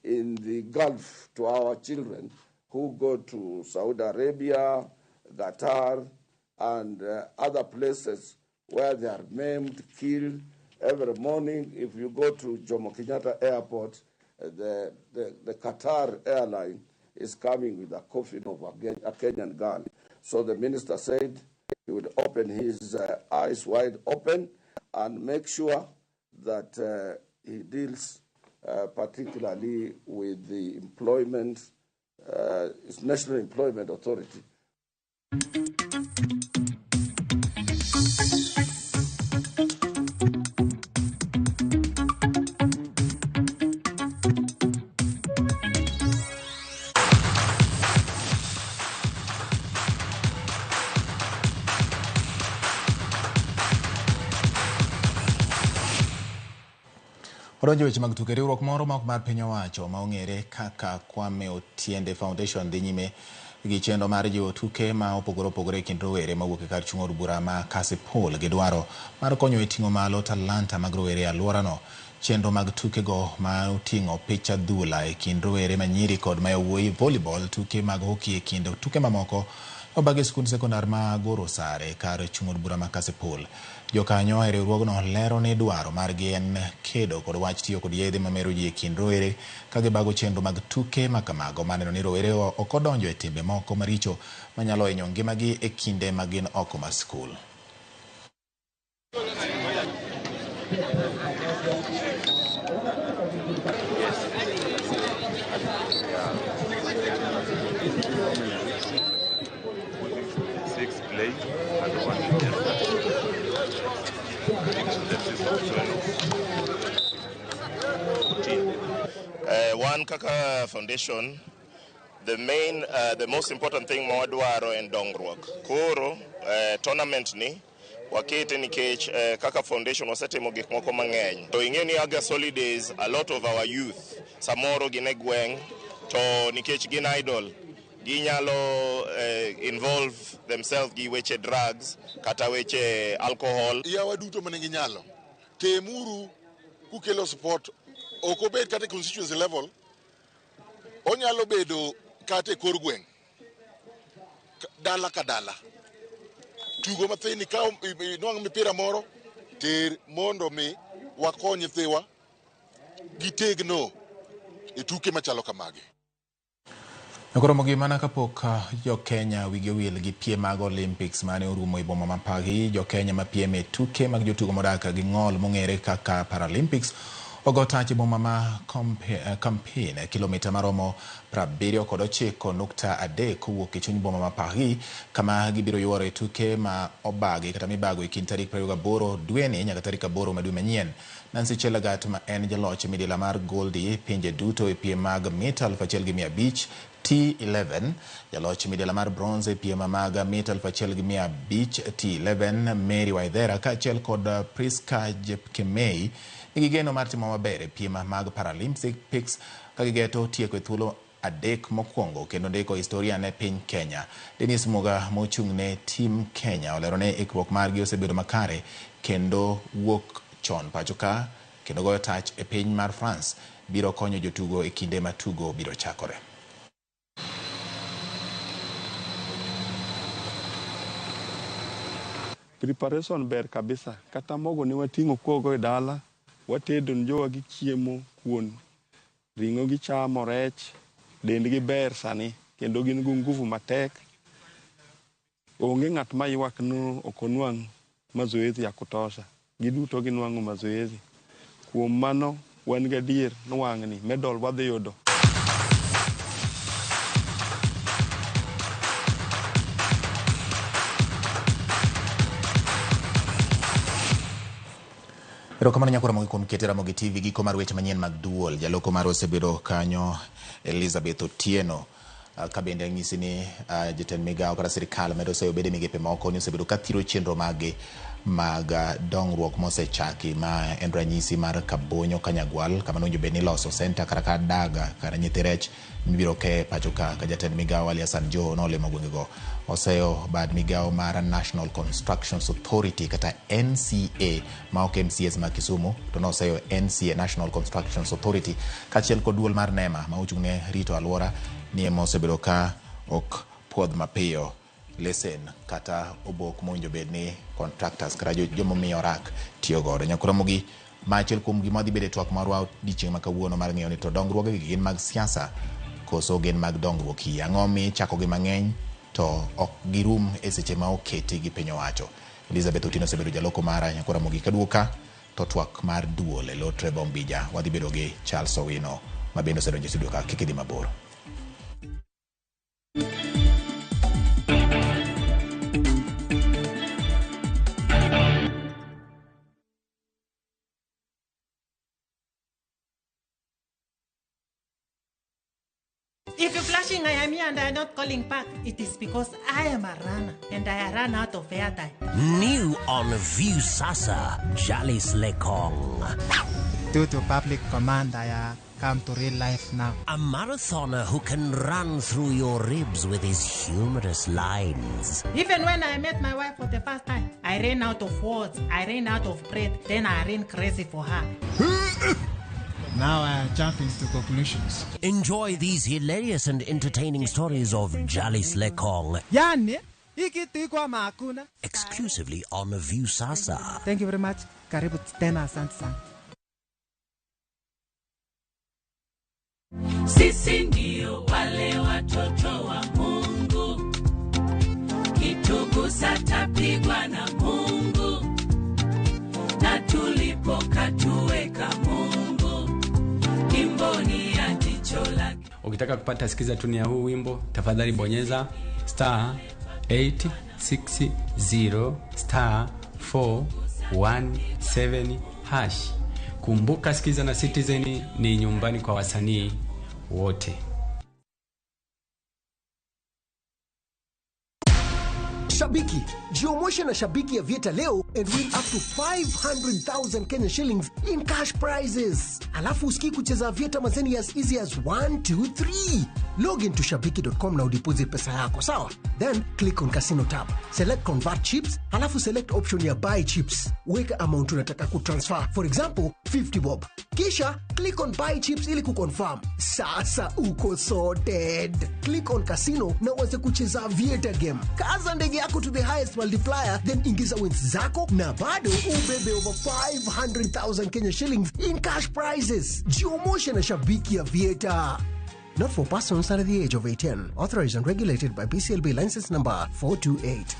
in the Gulf to our children who go to Saudi Arabia, Qatar, and other places where they are maimed, killed. Every morning, if you go to Jomo Kenyatta Airport, the Qatar airline is coming with a coffin of a Kenyan girl. So the minister said he would open his eyes wide open and make sure that he deals particularly with the employment, National Employment Authority. Odonjo weche mag tuke. Riwruok moro ma ok mar piny owacho ma ong'ere kaka Kwame Otiende Foundation dhi nyime gi chenro mar jiwo tuke ma opogore opogore e kind rowere mawuok e kar chung' od bura ma Kasipul gi dwaro mar konyo e ting'o malo talanta mag rowere e alworano. Chenro mag tukego ma oting'o pich adhula e kind rowere manyiri kod ma yawuoyi, volleyball, tuke mag hockey e kind tuke mamoko obag e skund sekondar ma Goro Sare kar chung' od bura ma Kasipul. Jokanyo e riwruogno lero ni dwaro margi en kedo kod wach tiyo kod yedhe mamero ji e kind rowere ka gibago chenro mag tuke ma kamago maneno ni rowere ok odonjo e timbe moko maricho manyalo hinyo ngimagi e kinde ma gin oko mar skul. Six play and one rejected. One kaka foundation, the main, the most important thing ma wadwaro en dongruok. Koro tournament ni wakete nikech kaka foundation wasetimo gik moko mang'eny. To ing'e ni August holidays, a lot of our youth samoro gin e gweng' to nikech gin idle ginyalo involve themselves gi weche drugs kata weche alcohol. Yawa duto manigi nyalo, temuru kukelo sport, ok obed kata e constituency level, onyalo bedo kata e kor gweng', dala ka dala. Tugo mathin ikaw inwang' mipira moro, ter mondo mi wakony nyithiwa gitegno e tuke machalo kamagi. Koro gi mana kapok jo-Kenya wigi owil gi piem mag Olympics mane orumo e boma ma Paris, jo-Kenya mapiem e tuke mag jotugo modak gi ng'ol mong'ere kaka Paralympics ogo tach e boma ma Compiègne, kilomita maromo 79.3 kowuok e chuny boma ma Paris, kama gibiro yuoro e tuke ma obagi kata mibago e kind tarik 28 dweni nyaka tarik 8 ma dwe manyien. Nancy Chelagat ma en jaloch midila mar goldi pinje duto e piem mag mita 1500 T11, jaloch midila mar bronze e piem mag mita 1500 T11 Mary Waithera kaachiel kod Priska Jepkemei nigi geno mar timo maber e piem mag Paralympics ka gigeto tieko e thuolo 3 mokwongo kendo ndiko historia ne piny Kenya. Dennis Muga mochung' ne team Kenya olero ni ikruok margi osebedo makare kendo wuok chon pacho ka kendo goyo tach e piny mar France biro konyo jotugo e kinde ma tugo biro chakore. Preparation ber kabisa. Kata mogo ne wating'o kogo e dala, watedo ne jowa gi chiemo kuon, ring'o gichamo, rech, dendgi ber sani kendo gin gi nguvu matek. Onge ng'at ma ywak ni ok onwang' mazoezi ya kutosha. Giduto ginwang'o mazoezi. Kuom mano wan gadier ni wang'ni medal wadhi yudo. Erokamano nyakora Ramogi kuom kete Ramogi TV giko mar weche manyien mag duol. Jaloko mar osebedo kanyo Elizabeth Otieno. Ka bende anyisi ni jatend migawo kata sirikal medo seyo bede migepe moko ni osebedo ka thiro chenro maggi mag dongruok mosechaki ma en ranyisi mar Kabonyo Kanyagwal kama nowinjo bed ni iloso senta kata kar daga kata nyithi rech mibiro ke pacho ka ka jatend migawo Ali Hassan Joho nolimo gwengego. Oseyo bad migawo mar National Constructions Authority kata NCA ma ok MCS ma Kisumu to noseyo NCA National Constructions Authority kaachiel kod duol mar NEMA ma ochung' ne rito alwora ni ema osebedo ka ok puodh mapiyo lesen kata obok mowinjo bed ni contractors kata jomomiyo rak tiyo godo. Nyakora Ramogi, ma achiel kuom gima dhi bedo e twak marwa odiechieng' ma kawuono mar ng'eyo ni to dongruogegi gin mag siasa koso gin mag dongruok hie. Ang'o michakogi mang'eny to ok girum e seche ma oketi gi piny owacho. Elizabeth Otieno osebedo jaloko mara. Nyakora Ramogi kaduogo ka to twak mar duol e lo Trevor Ombija wadhi bedo gi Charles Owino ma bende osedonjo e studio ka kik idhi mabor. If you're flashing I am here and I am not calling back, it is because I am a runner and I run out of airtime. New on Viusasa, Jalis Lekong. Due to public command, I come to real life now. A marathoner who can run through your ribs with his humorous lines. Even when I met my wife for the first time, I ran out of words, I ran out of breath, then I ran crazy for her. Now I am jumping to conclusions. Enjoy these hilarious and entertaining stories of Jalis Lekong. Yani, hii kitu iko ama hakuna? Exclusively on Viusasa. Thank you very much. Karibu tena, asante sana. Sisi ndio wale watoto wa Mungu, kitugusa tapigwa na Mungu, na tulipokatuweka Mungu, kimboni ya jicho lake. Ukitaka kupata sikiza tuni ya huu wimbo, tafadhali bonyeza star 860 star 417 hash. Kumbuka, Sikiza na Citizen ni nyumbani kwa wasanii wote. Shabiki, jiomoshe na Shabiki Aviator leo and win up to 500,000 Kenya shillings in cash prizes. Alafu usikii kucheza Aviator mazeni as easy as 1, 2, 3. Log into shabiki.com na udeposit pesa yako, sawa? Then click on casino tab. Select convert chips, alafu select option ya buy chips. Weka amount unataka kutransfer. For example, 50 bob. Kisha click on buy chips ili kuconfirm. Sasa uko sorted. Click on casino na uanze kucheza Aviator game. Kaza ndege yako to the highest multiplier, then ingiza wins zako na bado ubebe over 500,000 Kenya shillings in cash prizes. Jiomoshe na Shabiki Aviator. Not for persons under the age of 18. Authorized and regulated by BCLB license number 428.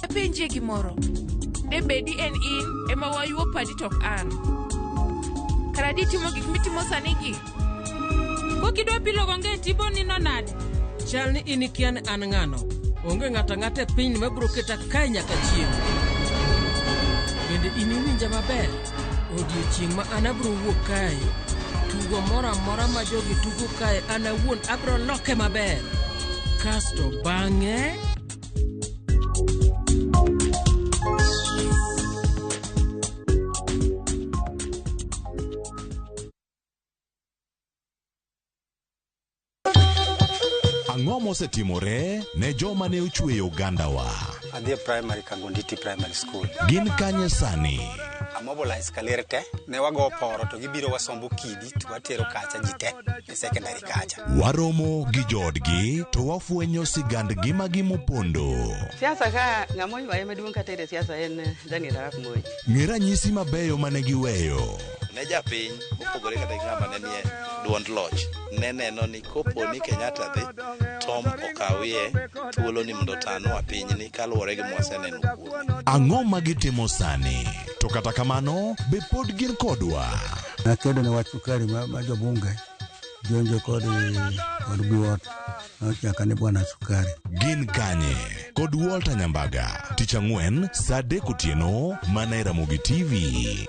Apenjie gimoro. Debedi en in ema wayuo padi to ok an. Kara ditimo gik mitimo sani gi. Kokidwa bilo gonge tipo nino nade? Chal ni in ikia ni an ng'ano. Onge ng'ato ang'ata e pinyni mabiro keta kae nyaka chieng'. Bende in iwinja maber? Odiochieng' ma an abiro wuok kae, tugo moro amora ma jogi tugo kae an awuon abiro loke maber. Kasto bang'e... Ang'o mosetimore ne joma ne ochweyo ogandawa? Adhi e primary Kangonditi Primary School. Gin kanye sani? Amobilize kaler te, ne wago poro to gibiro wasombo kidi to watero kacha ji te e secondary kacha. Waromo gi joodgi to wafwenyo sigand ngimagi mopondo. Siasa ka ng'ama oywaye maduong' kata e siasa en Daniel Arap Moi. Ng'e ranyisi mabeyo mane giweyo. Ne japiny mopogore kata gi ng'ama ne nie duond loch ne neno ni kopo ni Kenyatta dhi Tom okawie thuolo ni mondo otanwa pinyni kaluwore gi mwaseneno kuome. Ang'o ma gitimo sani? To kata kamano, be pod gin kodwa? Nakedo ne wach sukari ma jobunge jonjo kod biwot nochaka ni bwana sukari. Gin kanye? Kod Walter Nyambaga, tich ang'wen saa 3 otieno mana e Ramogi TV.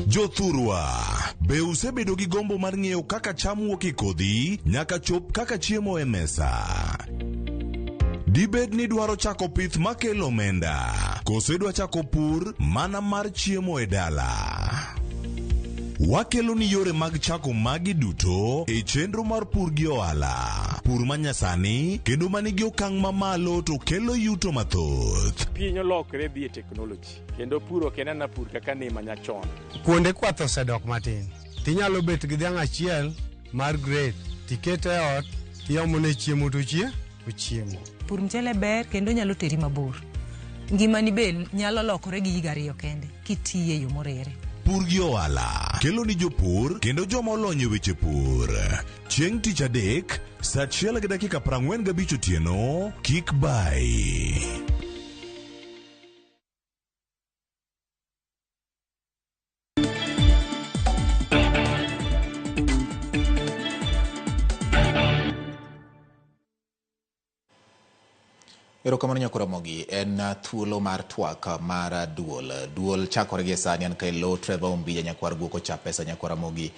Jothurwa, be usebedo gi gombo mar ng'eyo kaka cham wuok e kodhi nyaka chop kaka chiemo e mesa? Dibed ni dwaro chako pith makelo omenda, koso idwa chako pur mana mar chiemo e dala? Wakelo ni yore mag chako magi duto e chenro mar pur gi ohala. Pur manyasani kendo manigi okang' mamalo to kelo yuto mathoth. Piny olokre dhi e teknoloji kendo pur ok en ana pur kaka ne manyachon. Kuonde kwath osedok matin. Tinyalo bet gi dhiang' achiel mar grade, tikete e ot, tiomone chiemo to ochiemo. Pur mchele ber kendo nyalo teri mabor. Ngimani be nyalo lokore gi higa 2 kende kitiye e yo morere. Pur gi ohala kelo ni jopur kendo joma olony e weche pur. Chieng' tich adek saa 1:45 otieno, kik bai. Erokamano Nyakoromogi, en thuolo mar twak mar duol. Duol chakore gi sani an kae lo Trevor Ombija nyakwar guok ocha pesa nyakwar Ramogi.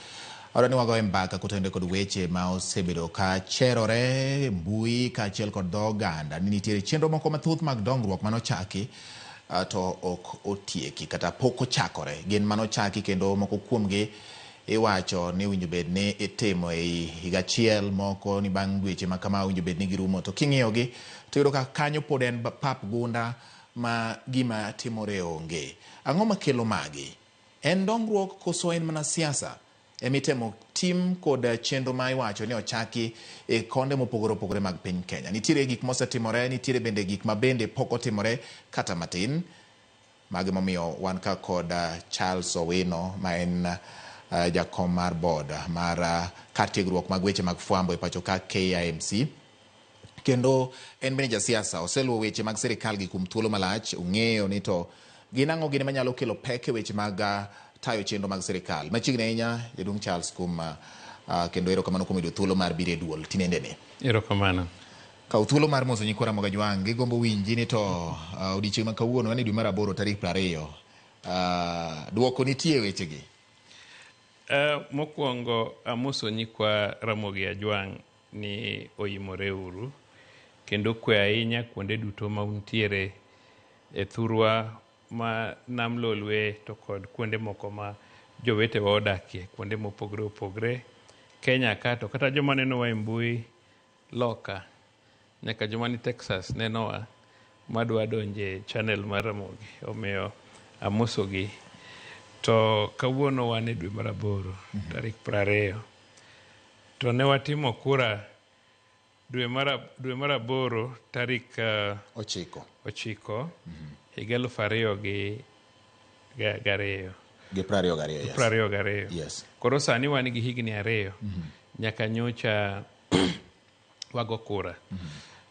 Adwa ni wagoye mbaka kotenore kod weche ma osebedo ka cherore mbui kaachiel kod dho oganda ni nitiere chenro moko mathoth mag dongruok manochaki to ok otieki kata pok ochakore. Gin manochaki kendo moko kuomgi iwacho ni owinjo bed ni itimo ei higa achiel, moko ni bang' dweche ma kama owinjo bed ni girumo. To king'iyogi to iyudo ka kanyo pod en pap gunda ma gima timore onge. Ang'o makelo magi? En dongruok koso en mana siasa? Emitemo tim kod chenro ma iwacho ni ochaki e konde mopogore opogore mag piny Kenya. Nitiere gik mosetimore, nitiere bende gik ma bende pok otimore kata matin. Magi momiyo wan ka kod Charles Owino ma en jakom mar board mar kar tiegruok mag weche mag fwambo e pacho ka KIMC. Kendo en bende jasiasa, oseluwo weche mag sirikal gi kuom thuolo malach, ong'eyo ni to gin ang'o gini manyalo kelo pek e weche mag tayo chenro mag sirikal. Machiegni ahinya jaduong' Charles kuom kendo erokamano kuom yudo thuolo mar biro e duol tinendeni. Erokamano. Kaw thuolo mar moso nyikwa Ramogi Ajwang', gigombo winji ni to odiochieng' ma kawuono en e dwe mar 8 tarik 20. Duoko nitie e wechegi. Mokwongo amoso nyikwa Ramogi Ajwang' ni oimore uru kendo kwe ahinya kuonde duto ma untiere e thurwa ma Nam Lolwe to kod kuonde moko ma jowetewa odakie kuonde mopogore opogore Kenya ka to kata joma nenowa e mbui loka nyaka joma ni Texas nenowa madwa donje channel mar Ramogi omiyo amosogi. To kawuono wan e dwe mar 8 tarik 20 to ne watimo kura dwe mar 8 tarik 9 higa 2022 Gi 22, yes. 22. Yes. Koro sani wan gi higni 2 nyaka nyocha wago kura.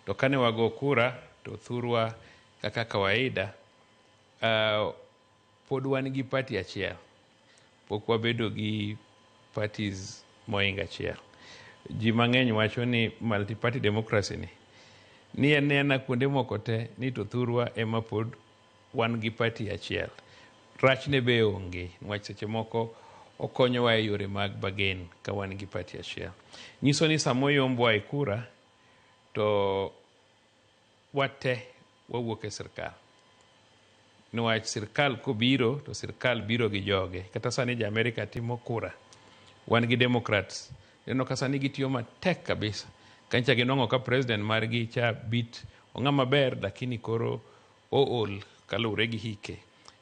To kane wago kura to thurwa kaka kawaida pod wan gi party achiel. Pok wabedo gi parties moingo achiel. Ji mang'eny wacho ni multi-party democracy ni en ena kuonde moko te ni to thurwa ema pod wan gi party achiel. Rachne be onge, niwach seche moko okonyowa e yore mag bargain ka wan gi party achiel. Nyiso ni sama oyombwa e kura to wate wawuok e sirkal. Niwach sirkal kobiro to sirkal biro gi joge. Kata sani jo Amerika timo kura. Wan gi Democrats. Ineno ka sani gitiyo matek kabisa. Kancha ginwang'o ka president margi cha bit ong'ama ber lakini koro ool kaluwore gi hike.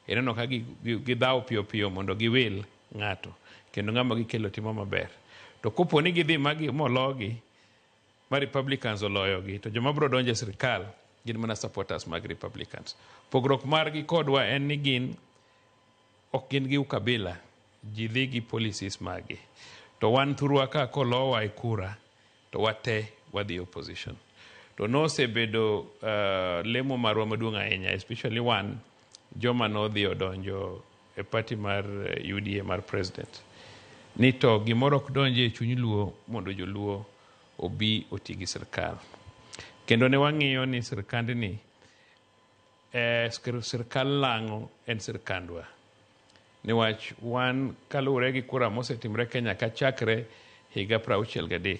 Ineno ka gidhawo piyo piyo mondo giwil ng'ato kendo ng'ama gikelo timo maber. To kopo ni gidhi mologi ma Republicans oloyogi to joma biro donjo e sirkal gin mana supporters mag Republicans. Pogruok margi kodwa en ni gin ok gin gi ukabila, ji dhi gi policies maggi. To wan thurwa ka kolowa e kura to wate wadhi opposition. To nosebedo lemo marwa maduong' ahinya, especially wan joma nodhi odonjo e party mar UDA mar president. Ni to gimoro ok donji e chuny Luo mondo joluo obi oti gi sirkal. Kendo ne wang'iyo ni sirkandni sirkal lang'o en sirkandwa. Niwach wan kaluwore gi kura mosetimre Kenya ka chakre higa 63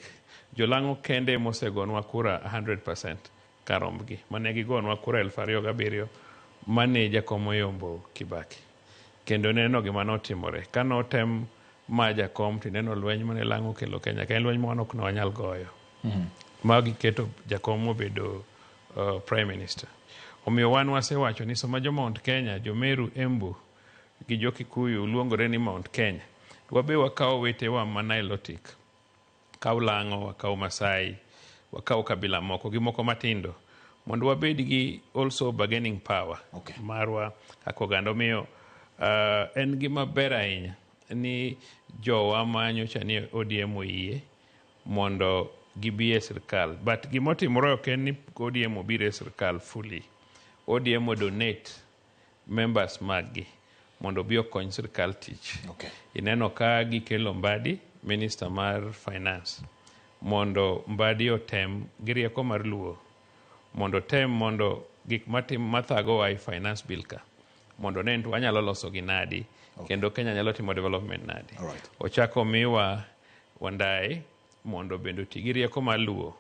jolang'o kende mosegonwa kura 100% karombgi mane gigonwa kura 2007 mane jakom oyombo Kibaki. Kendo neno gima notimore kanotem ma jakom tineno lweny mane lang'o kelo Kenya ka en lweny ma wan ok ne wanyal goyo. Ma giketo jakom obedo prime minister. Omiyo wan wasewacho ni sama jo Mount Kenya, jo Meru, Embu gi jo Kikuyu luongore ni Mount Kenya, wabe wakawo wetewa ma Nilotic, kaw Lang'o, wakaw Masai, wakaw kabila moko gi moko matindo mondo wabed gi also bargaining power marwa kaka oganda. Omiyo en gima ber ahinya ni jowa ma nyocha ni ODM oyie mondo gibi e sirkal. But gimotimore ok en ni ODM obiro e sirkal fully. ODM donate members maggi mondo obi okony sirkal tich. Ineno ka gikelo Mbadi, minister mar finance, mondo Mbadi otem gi rieko mar Luo mondo otem mondo gik mathagowa e finance bill ka mondo one ni to wanyalo loso gi nadi kendo Kenya nyalo timo development nadi. Ochako omiwa Wandayi mondo bende oti gi rieko mar Luo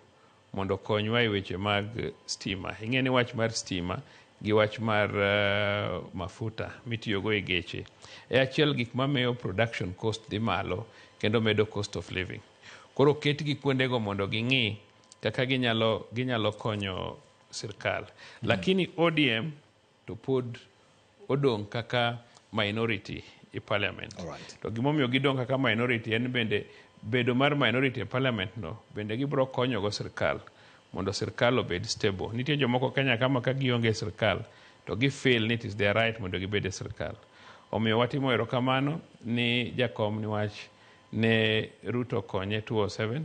mondo okonywa e weche mag stima. Ing'e ni wach mar stima gi wach mar mafuta mitiyogo e geche e achiel gik mamiyo production cost dhi malo kendo medo cost of living. Koro oketgi kuondego mondo ging'i kaka ginyalo konyo sirkal. Lakini ODM to pod odong' kaka minority e parliament. To gimomiyo gidong' kaka minority en bende bedo mar minority e parliament no bende gibiro konyogo sirkal mondo sirkal obed stable. Nitie jomoko Kenya kama ka gionge e sirkal to gi feel ni it is their right mondo gibed e sirkal. Omiyo watimo erokamano ni jakom niwach ne Ruto konye 2007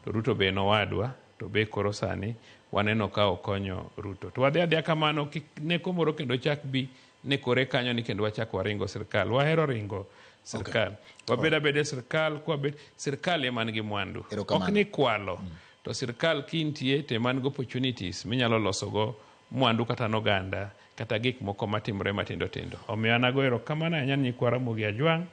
to Ruto be en owadwa to be koro sani waneno ka okonyo Ruto. To wadhi adhiya kamano kik neko moro kendo chak bi nekore kanyo ni kendo wachak waringo sirkal. Wahero ringo sirkal. Wabed abeda e sirkal kwabet sirkal ema nigi mwandu. Ok ni kwalo. To sirkal kintie to ema nigi opportunities minyalo losogo mwandu kata noganda kata gik moko matimore matindo tindo. Omiyo an ago erokamano ahinya ni nyikwa Ramogi Ajwang'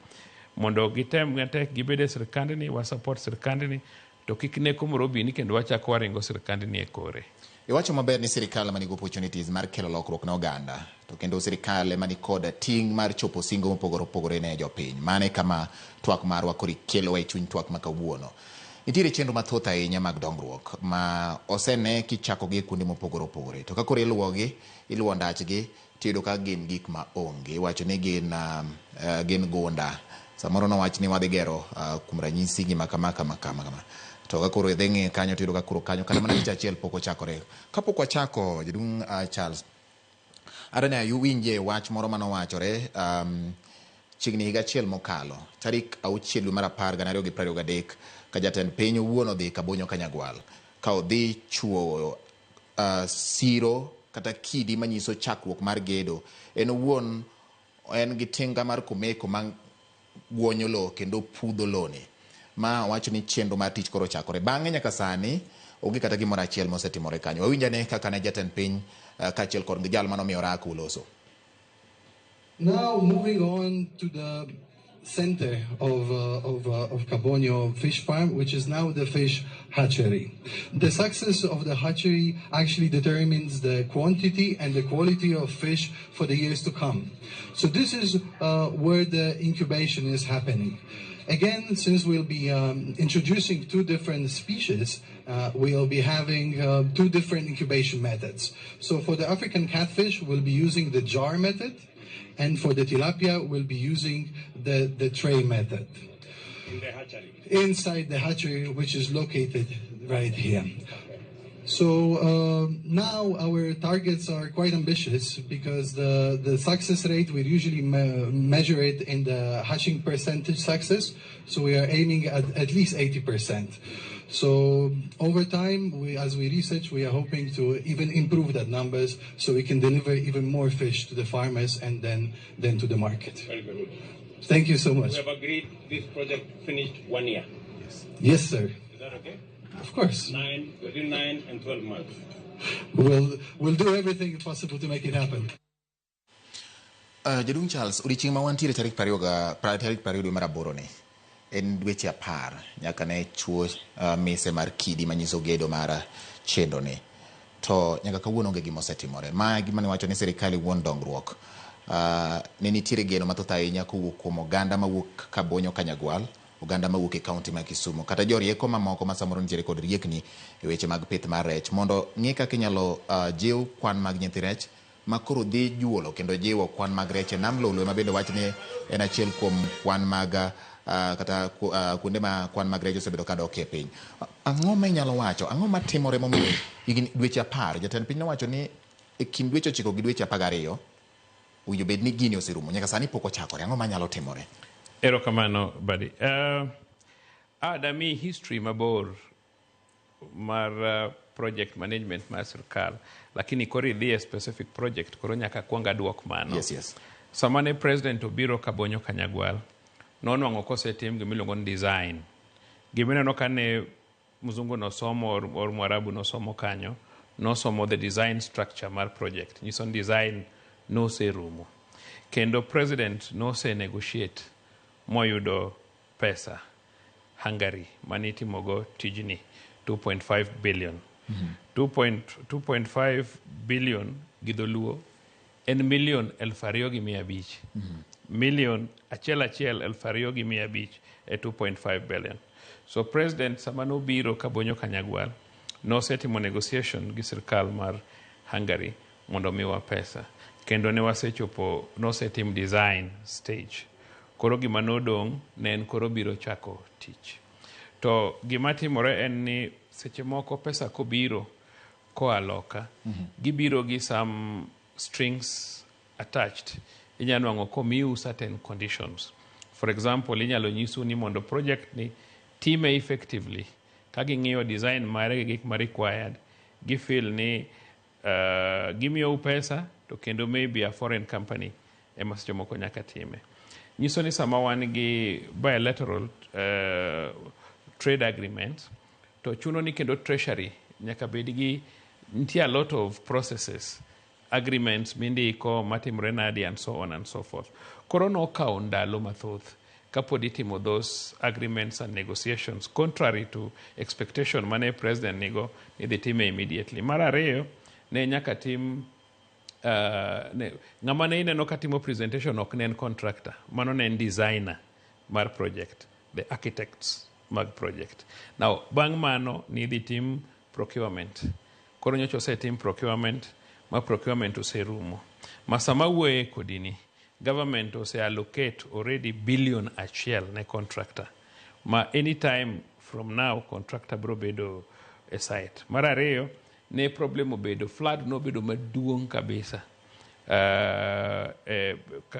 mondo gitem matek gibed e sirkandni, wa support sirkandni to kik neko moro bi ni kendo wachak waringo sirkandni e kore. Iwacho maber ni sirikal ema nigi opportunities mar kelo lokruok ne oganda to kendo sirikal ema nikod ting' mar chopo singo mopogore opogore ne jopiny. Mano e kama twak marwa koro ikelowa e chuny twak ma kawuono. Nitiere chenro mathoth ahinya mag dongruok ma osene kichakogi e kuonde mopogore opogore to ka koro iluwogi, iluwo ndachgi tiyudo ka gin gik ma onge. Iwacho ni gin gunda. Samoro nowach ni wadhi gero kuom ranyisi gima kama kama kama kama. To ka koro idhi ng'iyo kanyo tiyudo ka koro kanyo kata mana tich achiel pok ochakore. Kapok wachako jaduong' Charles, adwa ni uwinje wach moro manowachore chiegni higa achiel mokalo tarik 6 dwe mar 10 2023 ka jatend piny owuon odhi Kabonyo Kanyagwal ka odhi chuoyo siro kata kidi manyiso chakruok mar gedo. En owuon en gi tinga mar komeko ma guonyo lowo kendo pudho lowni. Ma owacho ni chenro mar tich koro ochakore. Bang'e nyaka sani onge kata gimoro achiel mosetimore kanyo. Wawinj ane kaka ne jatend piny kaachiel kod jal manomiyo orako oloso. Now moving on to the center of Kabonyo Fish Farm, which is now the fish hatchery. The success of the hatchery actually determines the quantity and the quality of fish for the years to come. So this is where the incubation is happening. Again, since we'll be introducing two different species, we'll be having two different incubation methods. So for the African catfish, we'll be using the jar method, and for the tilapia, we'll be using the tray method. In the hatchery? Inside the hatchery, which is located right here. So now our targets are quite ambitious because the success rate, we usually measure it in the hatching percentage success. So we are aiming at least 80%. So over time, as we research, we are hoping to even improve that numbers so we can deliver even more fish to the farmers and then to the market. Very good. Thank you so much. We have agreed this project finished 1 year. Yes. Yes, sir. Is that okay? Of course. Between 9 and 12 months. We'll do everything possible to make it happen. Jaduong' Charles, odiochieng' ma wantiere tarik 20 dwe mar 8 ni, en dweche 10 nyaka ne chuo mise mar kidi manyiso gedo mar chenro ni. To nyaka kawuono onge gima osetimore. Ma e gima niwacho ni sirikal wuon dongruok. Ne nitiere geno mathoth ahinya kowuok kuom oganda mawuok Kabonyo Kanyagwal, oganda mawuok e kaunti ma Kisumu, kata jorieko mamoko ma samoro nitiere kod riekni e weche mag pith mar rech mondo ng'i kaka inyalo jiw kwan mag nyithi rech ma koro dhi juolo kendo jiwo kwan mag rech e nam Lolwe, ma bende wach ni en achiel kuom kwan mag kata kuonde ma kwan mag rech osebedo ka dok e piny. Ang'o ma inyalo wacho? Ang'o matimore momiyo higni dweche 10 jatend piny nowacho ni e kind dweche 9 gi dweche 12 owinjo bed ni gini oserumo, nyaka sani pok ochakore. Ang'o manyalo timore? Erokamano Badi. Adami history mabor mar project management mar sirkal, lakini koro idhi e specific project koro nyaka kuong aduok mano. Yes, yes. Sama ne president obiro Kabonyo Kanyagwal, nonwang'o kosetim gimiluongo ni design. Gimineno kane mzungu nosomo or mwarabu nosomo kanyo, nosomo the design structure mar project. Nyiso ni design noserumo. Kendo president nose negotiate moyudo pesa Hungary manitimogo tijni 2.5 billion. 2.5 billion gi dholuo en million 2,500. Million achiel achiel 2,500 e 2.5 billion. So president sama nobiro Kabonyo Kanyagwal nosetimo negotiation gi sirkal mar Hungary mondo miwa pesa. Kendo ne wasechopo nosetim design stage. Koro gima nodong' ne en koro biro chako tich. To gima timore en ni seche moko pesa kobiro koa loka, gibiro gi some strings attached. Inyalo nwang'o komiu certain conditions. For example, inyalo nyisu ni mondo project ni time effectively, ka ging'iyo design mare gi gik ma required, gifeel ni gimiyou pesa to kendo maybe a foreign company ema seche moko nyaka time. Nyiso ni sama wan gi bilateral trade agreements, to chuno ni kendo treasury nyaka bed gi nitie a lot of processes, agreements mindiko matimore nadi and so on and so forth. Koro nokawo ndalo mathoth kapod itimo those agreements and negotiations contrary to expectation mane president nigo ni dhi time immediately. Mar ariyo, ne nyaka tim ng'ama ne ineno katimo presentation ok ne en contractor, mano ne en designer mar project, the architects mag project. Now, bang' mano ni idhi tim procurement. Koro nyocha osetim procurement, ma procurement oserumo. Ma sama wuoye kodini, government ose allocate already 1 billion ne contractor. Ma anytime from now contractor bro bedo e site. Mar ariyo, ne problem obedo, flood nobedo maduong' kabisa.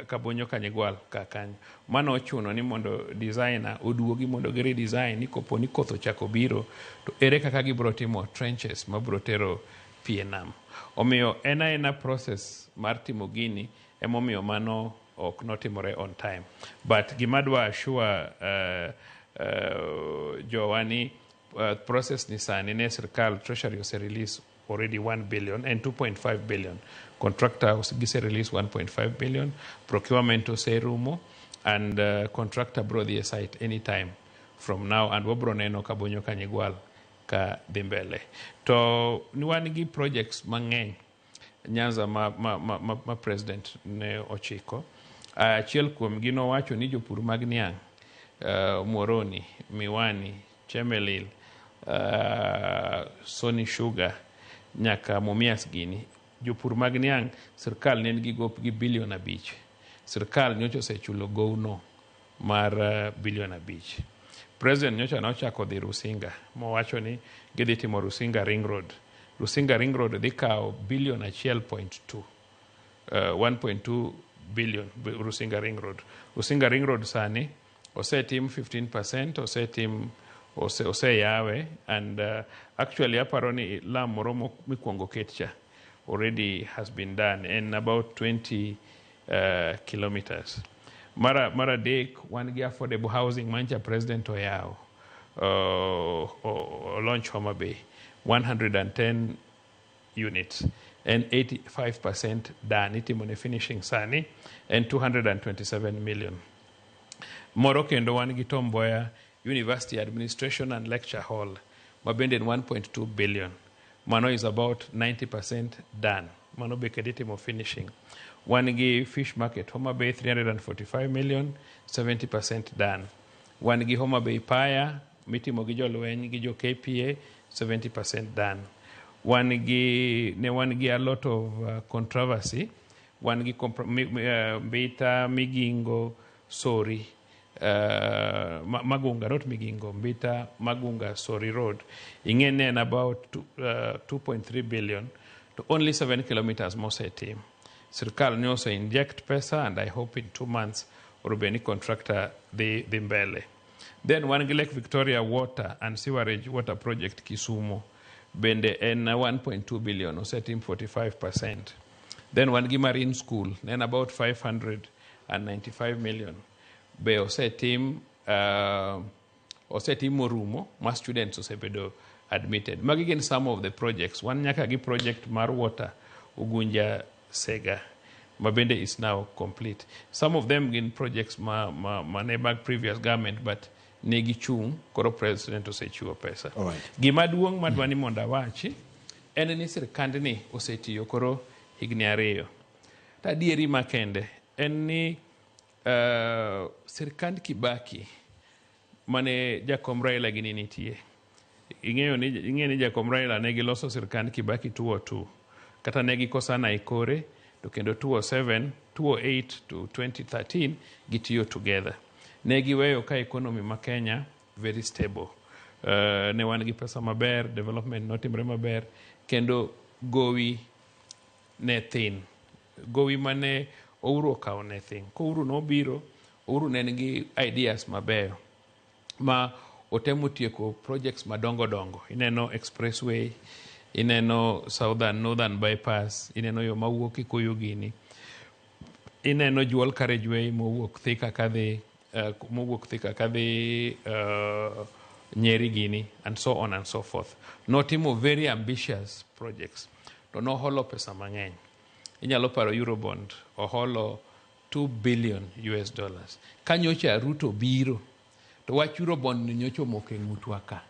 Kabonyo Kanyagwal ka kanyo. Mano ochuno ni mondo designer oduogi mondo gi redesign ni kopo ni koth ochako biro to ere kaka gibro timo trenches mabro tero pi e nam. Omiyo en aena process mar timo gini emomiyo mano ok notimore on time. But gima dwa assure jowa ni process ni sani ne sirkal treasury ose release already 1 billion and 2.5 billion. Contractor gise release 1.5 billion, procurement oserumo and contractor bro dhi e site anytime from now and wabro neno Kabonyo Kanyagwal ka dhi mbele. To ni wan gi projects mang'eny Nyanza ma president ne ochiko. Achiel kuom gi nowacho ni jopur mag niang' Muhoroni, Miwani, Chemelil, Sony Sugar nyaka Mumias gini jopur mag niang' sirkal ne nigi gop gi bilion 5. Sirkal nyocha osechulo gowno mar bilion 5. President nyocha nochako dhi Rusinga mowacho ni gidhi timo Rusinga Ring Road. Rusinga Ring Road dhi kawo bilion 1.2. 1.2 billion Rusinga Ring Road. Rusinga Ring Road sani osetim 15%, osetim oseyawe and actually aparo ni lam moro mikwongo ket cha already has been done en about 20 kilometers. Mar adek wan gi affordable housing mancha president oyawo launch Homa Bay 110 units and 85% done itimo ne finishing sani en 227 million. Moro kendo wan gi Tom Mboya University Administration and Lecture Hall ma bende en 1.2 billion. Mano is about 90% done. Mano be kendo itimo finishing. Wan gi fish market Homa Bay 345 million, 70% done. Wan gi Homa Bay Paya mitimo gi jolweny gi jo KPA 70% done. Wan gi ne wan gi a lot of controversy. Wan gi Mbita, Migingo, Sori, Magunga, not Migingo, Mbita, Magunga, Sori Road. Ing'e ne en about 2.3 billion to only 7 kilometers mosetim. Sirkal ne ose inject pesa and I hope in 2 months oro bed ni contractor dhi mbele. Then wan gi Lake Victoria Water and Sewerage Water Project Kisumu bende en 1.2 billion osetim 45%. Then wan gi Marine School ne en about 595 million be osetim morumo ma students osebedo admitted. Magi gin some of the projects. Wan nyaka gi project mar water Ugunja Sega Ma bende is now complete. Some of them gin projects ma, ma, ma ne mag previous government but ne gichung' koro president osechiwo pesa. Gima duong' madwa ni mondo awachi en ni sirkandni osetiyo koro higni ariyo. To adieri makende en ni sirkand Kibaki mane jakom Raila gini nitie. Ing'eyo ni ing'e ni jakom Raila ne giloso sirkand Kibaki 202 kata ne gikosana e kore to kendo 207, 208 to 2013 gitiyo together. Ne giweyo ka economy ma Kenya very stable. Ne wan gi pesa maber, development notimre maber kendo gowi ne thin. Gowi mane Uhuru okawo ne thin. Ko Uhuru nobiro, Uhuru ne nigi ideas mabeyo ma otemo tieko projects madongo dongo. Ineno expressway, ineno southern northern bypass, ineno yo mawuok Kikuyu gini, ineno dual carriageway mowuok Thika kadhi mowuok Thika kadhi Nyeri gini and so on and so forth. Notimo very ambitious projects to noholo pesa mang'eny. Inyalo paro Eurobond oholo 2 billion US dollars. Ka nyocha Ruto biro to wach Eurobond ni nyocha omoko e ng'utwa ka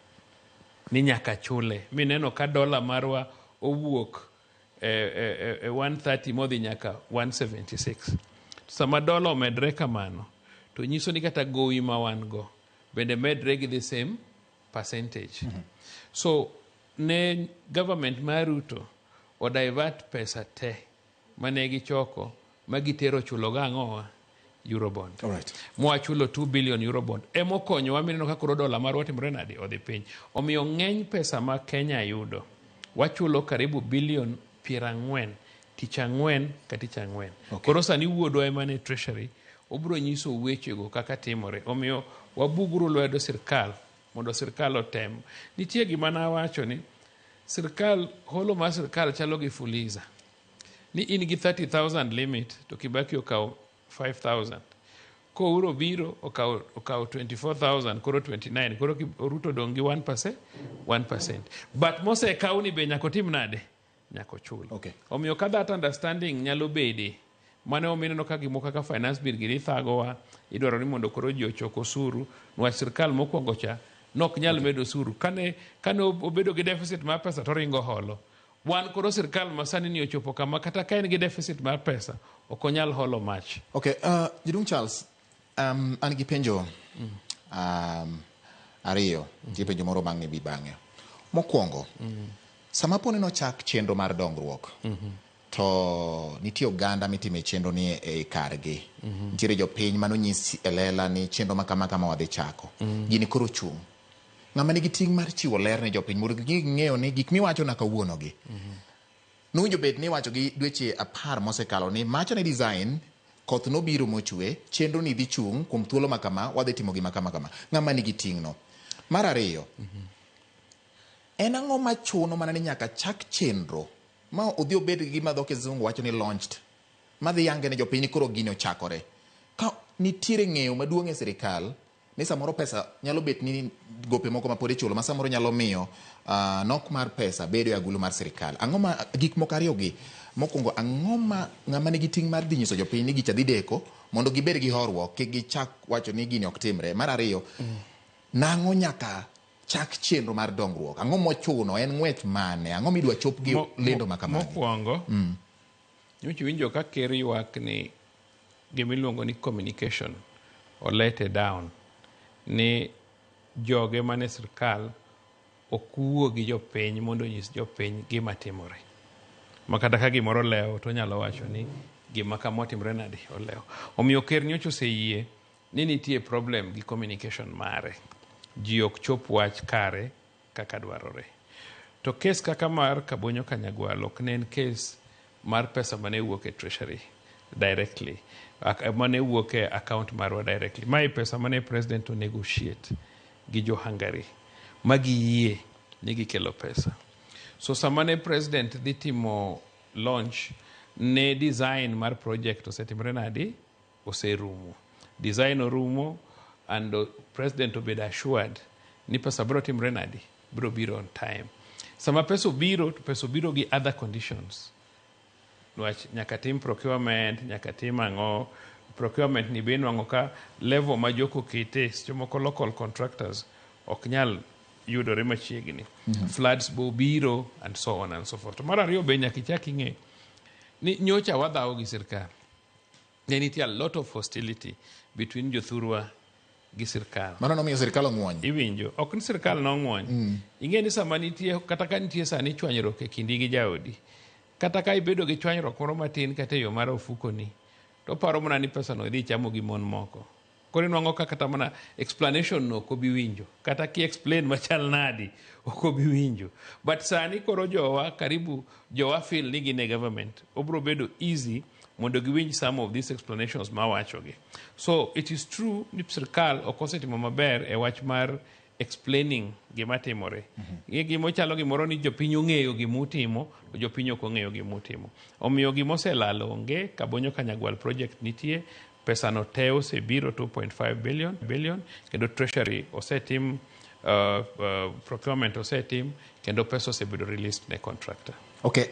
ni nyaka chule mineno ka dola marwa owuok e 130 modhi nyaka 176. Sama dola omedre kamano to nyiso ni kata gowi ma wan go bende medre gi the same percentage. So ne government mar Ruto o divert pesa te mane gichoko ma gitero chulo go ang'owa Eurobond. Mwachulo 2 billion Eurobond. Emokonyowa mineno ka koro dola marwa timore nade odhi piny. Omiyo ng'eny pesa ma Kenya yudo wachulo karibu bilion 40 tich ang'wen ka tich ang'wen. Koro sani wuodwa ema ne treasury obiro nyiso wechego kaka timore. Omiyo wabuguru lwedo sirkal mondo sirkal otem. Nitie gima nawacho ni sirkal holo mar sirkal chalo gi fuliza. Ni in gi 30,000 limit to Kibaki okawo 5,000. Ko Uhuru biro okawo 24,000 koro 29 koro Ruto dong' gi 1%, 1%. But mosekaw ni be nyaka otim nade? Nyaka ochul. Omiyo ka that understanding nyalo bede mane omiyo ineno ka gimoko kaka finance bill gini thagowa idwaro ni mondo koro ji ochok osuru niwach sirkal mokwongo cha nok nyal medo osuru kane obedo gi deficit mar pesa to oringo holo wan koro sirkal masani ni ochopo kama kata ka en gi deficit mar pesa ok onyal holo mach. Okay, Jaduong' Charles, an gi penjo ariyo, nitie penjo moro bang'e bi bang'e. Mokwongo, sama po ni nochak chenro mar dongruok, to nitie oganda mitime chenro ni e kargi. Nitiere jopiny manonyis e lela ni chenro ma kama kama wadhi chako. Gini koro chung'. Ng'ama nigi ting' mar chiwo ler ne jopiny mondo ging'eyo ni gik miwacho na kawuono gi. Nowinjo bed ni iwacho gi dweche 10 mosekalo ni macha ne design koth nobiro mochwe, chenro ni dhi chung' kuom thuolo ma kama, wadhi timo gima kama kama. Ng'ama nigi ting' no. Mar ariyo, en ang'o machuno mana ni nyaka chak chenro ma odhi obed gi gima dho kizungu wacho ni launched, madhi yange ne jopiny ni koro gini ochakore. Ka nitiere ng'eyo maduong' e sirikal ni samoro pesa nyalo bet ni gope moko ma pod ichulo ma samoro nyalo miyo nok mar pesa bedo e agulu mar sirikal. Ang'o ma gik moko ariyo gi mokwongo ang'o ma ng'ama nigi ting' mar dhi nyiso jopiny ni gicha dhi deko mondo gibed gi horuok kik gichak wacho ni gini ok timre. Mar ariyo, nang'o nyaka chak chenro mar dongruok? Ang'o mochuno? En ng'wech mane? Ang'o midwa chop gi lendo ma kamagi? Mokwongo, nyocha iwinjo ka ker ywak ni gimiluongo ni communication olete down ni joge mane sirkal ok wuo gi jopiny mondo onyis jopiny gima timore. Ma kata ka gimoro olewo to onyalo wacho ni gima kama otimore nade olewo. Omiyo ker nyocha oseyie ni nitie problem gi communication mare. Ji ok chop wach kare kaka dwarore. To kes kaka mar Kabonyo Kanyagwal ok ne en kes mar pesa mane wuok e treasury directly, mane wuok e account marwa directly. Mae pesa mane president o negotiate gi jo Hungary ma giyie ni gikelo pesa. So sama ne president dhi timo launch, ne design mar project osetimore nadi? Oserumo. Design orumo and president obedo assured ni pesa biro timore nadi? Biro biro on time. Sama pesa obiro, to pesa obiro gi other conditions. Niwach nyaka tim procurement, nyaka tim ang'o. Procurement ni be inwang'o ka level ma jok okete, seche moko local contractors ok nyal yudore machiegni. Floods bo biro and so on and so forth. To mar ariyo be nyaka ichak ing'e ni nyocha wadhawo gi sirkal. Ne nitie a lot of hostility between jothurwa gi sirkal. Mano nomiyo sirkal ong'wony. Iwinjo, ok ni sirkal nong'wony. Ing'e ni sama nitie, kata ka nitie sani chwanyruok e kindi gi jaodi, kata ka ibedo gi chwanyruok moro matin kata e yo mar ofukoni, to oparo mana ni pesano idhi ichamo gi mon moko. Koro inwang'o ka kata mana explanation no ok obi winjo. Kata ki explain machal nadi, ok obi winjo. But sani koro jowa, karibu jowa feel ni gin e government. Obro bedo easy mondo giwinj some of these explanations mawachogi. So it is true ni sirkal ok osetimo maber e wach mar explaining gima timore. Gima chalo gimoro ni jopiny ong'eyo gimutimo, to jopiny ok ong'eyo gimutimo. Omiyo gimoselal onge, Kabonyo Kanyagwal project nitie, pesa no te osebiro 2.5 billion, kendo treasury osetim, procurement osetim, kendo pesa osebedo released ne contractor. Okay,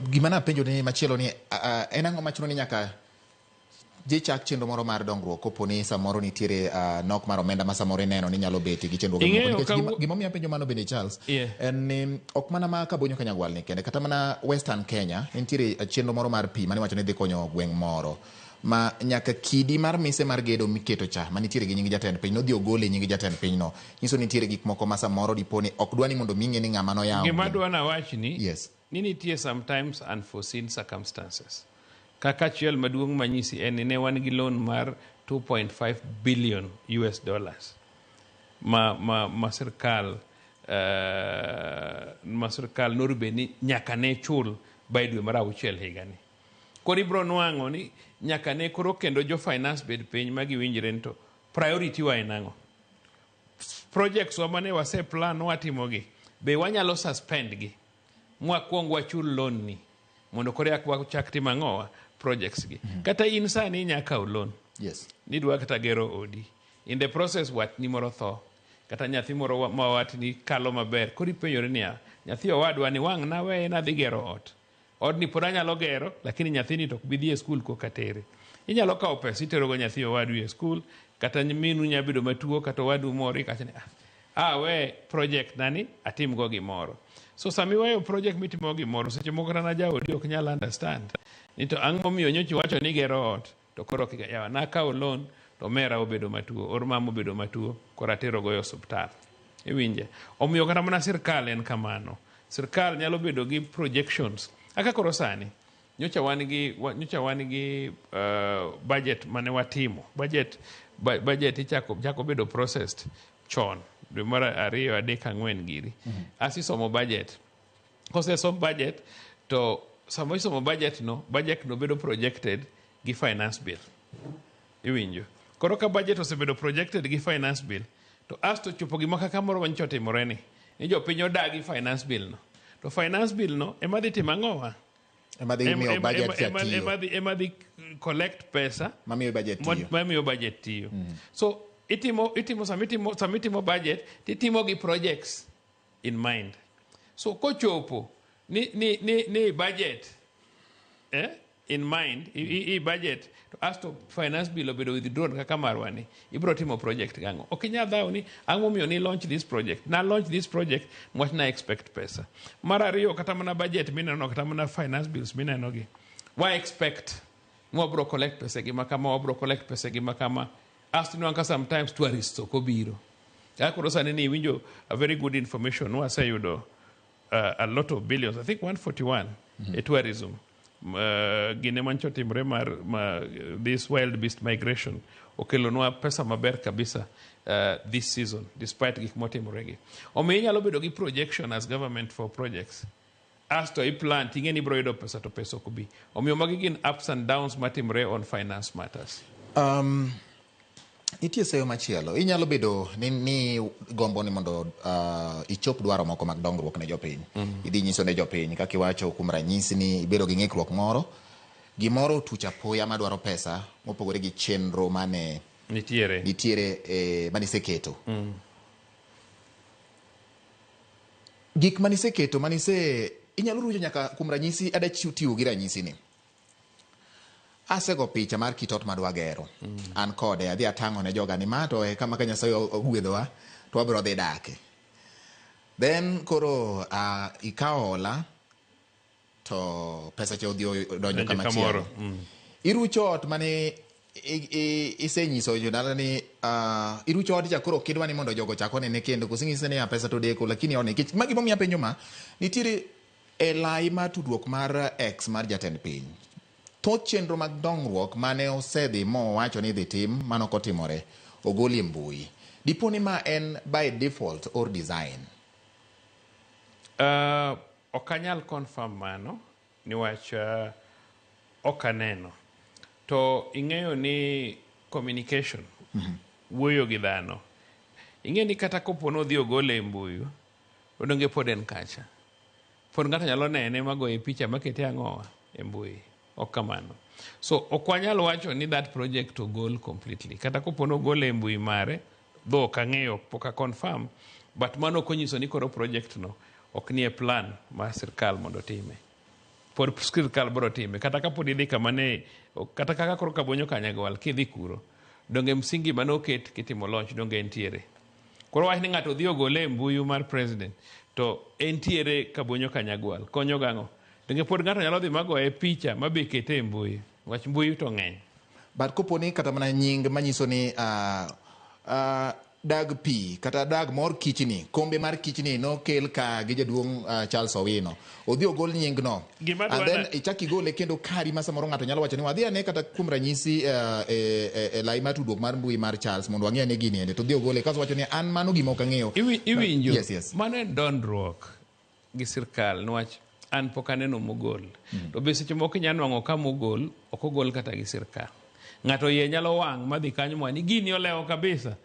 gima napenjo ni machielo ni en ang'o machuno ni nyaka jichak chenro moro mar dongruok kopo ni samoro nitiere nok mar omenda ma samoro ineno ni nyalo betie gi chenruoge moko? Ing'eyo Nikech gimomiyo apenjo mano bende, Charles, en ni ok mana ma Kabonyo Kanyagwal ni kende, kata mana Western Kenya nitiere chenro moro mar pi mane iwacho ni dhi konyo gweng' moro ma nyaka kidi mar mise mar gedo miketo cha manitiere gi nying jatend piny nodhi ogole nying jatend piny no, nyiso ni nitiere gik moko ma samoro dipo ni ok dwa ni mondo mi ng'e ni ng'ama noyawo Gima dwa nawach ni, ni nitie sometimes unforeseen circumstances. Kaka achiel maduong' manyisi en ni ne wan gi loan mar 2.5 billion US dollars ma sirkal noru bed ni nyaka ne chul by dwe mar auchiel higani. Koro ibro nwang'o ni nyaka ne koro kendo jo finance bed piny ma giwinjre ni to priority wa en ang'o. Projects wa mane wase plan watimogi be wanyalo suspend gi mwakwong wachul loan ni mondo koro yak wachak timo ang'owa projects gi. Kata in sani inya kawo loan. Nidwa kata gero odi. In the process watni moro tho. Kata nyathi moro ma watni kalo maber. Koro ipenjori niya, nyathi owadwa ni wang' naweye nadhi gero ot. Odni pod anyalo gero, lakini nyathini to ok bi dhi e skul koka tere. Inyalo kawo pesa iterogo nyathi owadu e skul, kata minu nyalo bedo matuo, kata owadu moro ikacho ni ah, we project nani atim go gimoro. So sama iweyo project mitimo gimoro, seche moko kata na jaodi ok nyal understand. Ni to ang' momiyo nyocha iwacho ni igero ot, to koro ok yawa nakawo loan to omera obedo matuo, or mama obedo matuo, koro atero go e osuptal. Iwinje? Omiyo kata mana sirkal en kamano. Sirkal nyalo bedo gi projections. Kaka koro sani, nyocha wan gi budget mane watimo. Budget ichako chako bedo processed chon. Dwe mar ariyo, adek, ang'wen giri. Asisomo budget. Kosesom budget, to sama isomo budget no bedo projected gi finance bill. Iwinjo? Koro ka budget osebedo projected gi finance bill, to asto chopo gima kaka moro manyicha otimore ni, ni jopiny odagi finance bill no. To finance bill no ema dhi timo ang'owa? Ema dhi miyo budget cha tiyo. Ema dhi collect pesa mamiyo budget tiyo. Mamiyo budget tiyo. So itimo sama itimo budget titimo gi projects in mind. So kochopo ni budget in mind i budget to asto finance bill obedo withdrawn kaka marwa ni ibro timo project gang'o? Ok inyal dhawo ni ang'o momiyo ni launch this project. Na launch this project mwach na expect pesa. Mar ariyo, kata mana budget mineno, kata mana finance bills mineno gi, wa expect ni wabro collect pesa gi kama, wabro collect pesa gi kama, asto inwang'o ka sometimes tourists ok obiro. Kaka koro sani ni iwinjo a very good information waseyudo a lot of billions, I think 141 e tourism. Gine mancho timore mar this wild beast migration okelonwa pesa maber kabisa this season despite gik motimore gi. Omiyo inyalo bedo gi projection as government for projects, asto i plan ting'e ni ibro yudo pesa to pesa ok bi. Omiyo magi gin ups and downs matimore on finance matters. Nitie seyo machielo inyalo bedo ni gombo ni mondo ichop dwaro moko mag dongruok ne jopiny. Idhi nyiso ne jopiny kaka iwacho, kuom ranyisi ni ibedo gi ng'ikruok moro, gimoro otuch apoya madwaro pesa mopogore gi chenro mane nitiere nitiere maniseketo. Gik maniseketo manise inyalo rucho nyaka, kuom ranyisi ada chiw tiyo gi ranyisi ni Asego picha mar kit ot madwa gero. An kode adhi atang'o ne joga ni ma to e kama ka Nyasaye ogwedhowa to wabiro dhi dake. Then koro ikawo hola to pesa cha odhi odonjo Donjo kama kamoro. chielo. Irucho ot mane isenyiso jodala ni irucho od cha koro ok idwa ni mondo jogo ochak onene kendo koso ing'ise ni pesa to deko lakini one nikech ma gimomiyo apenjo ma nitiere e lai mar tudruok mar X mar jatend piny thoth chenro mag dongruok mane osedhi mowacho ni idhi tim mano ok otimore ogoli e mbui dipo ni ma en by default or design. Ok anyal confirm mano niwach ok aneno. To ing'eyo ni communication, wuoyo gi dhano. Ing'eyo ni kata kopo nodhi ogole e mbui, odonge pod en kacha. Pod ng'ato nyalo nene magoye picha makete ang'owa e mbui. Ok kamano. So ok wanyal wacho ni that project ogol completely. Kata kopo nogole e mbui mare, though ok ang'eyo, pok a confirm, but mano ok onyiso ni koro project no ok nie plan mar sirkal mondo otime. Pod sirkal biro time. Kata kapod idhi kama ne, kata kaka koro Kabonyo Kanyagwal, kidhi kuro, donge msingi mane oket kitimo launch donge entiere. Koro wach ni ng'ato odhi ogole e mbui mar president, to entiere Kabonyo Kanyagwal. Konyo gang'o? Donge pod ng'ato nyalo dhi magoye picha mabe kete e mbui. Wach mbui to ng'eny. But kopo ni kata mana nying manyiso ni dag pi kata dag mor kichni, kombe mar kichni nokel ka gi jaduong' Charles Owino. Odhi ogol nying no. Gima And then dwa ichak igole kendo kari ma samoro ng'ato nyalo wacho ni wadhi ane kata kuom ranyisi e lai mar tudruok mar mbui mar Charles mondo wang'e ane gini ende to odhi ogole kaso wacho ni an mano gima ok ang'eyo. Iwinjo. Yes. Mano en dondruok gi sirkal niwach an pok aneno mogol. To be seche moko inya nwang'o ka mogol ok ogol kata gi sirkal. Ng'ato iye nyalo wang' madhi kanyo mwa ni gini olewo kabisa.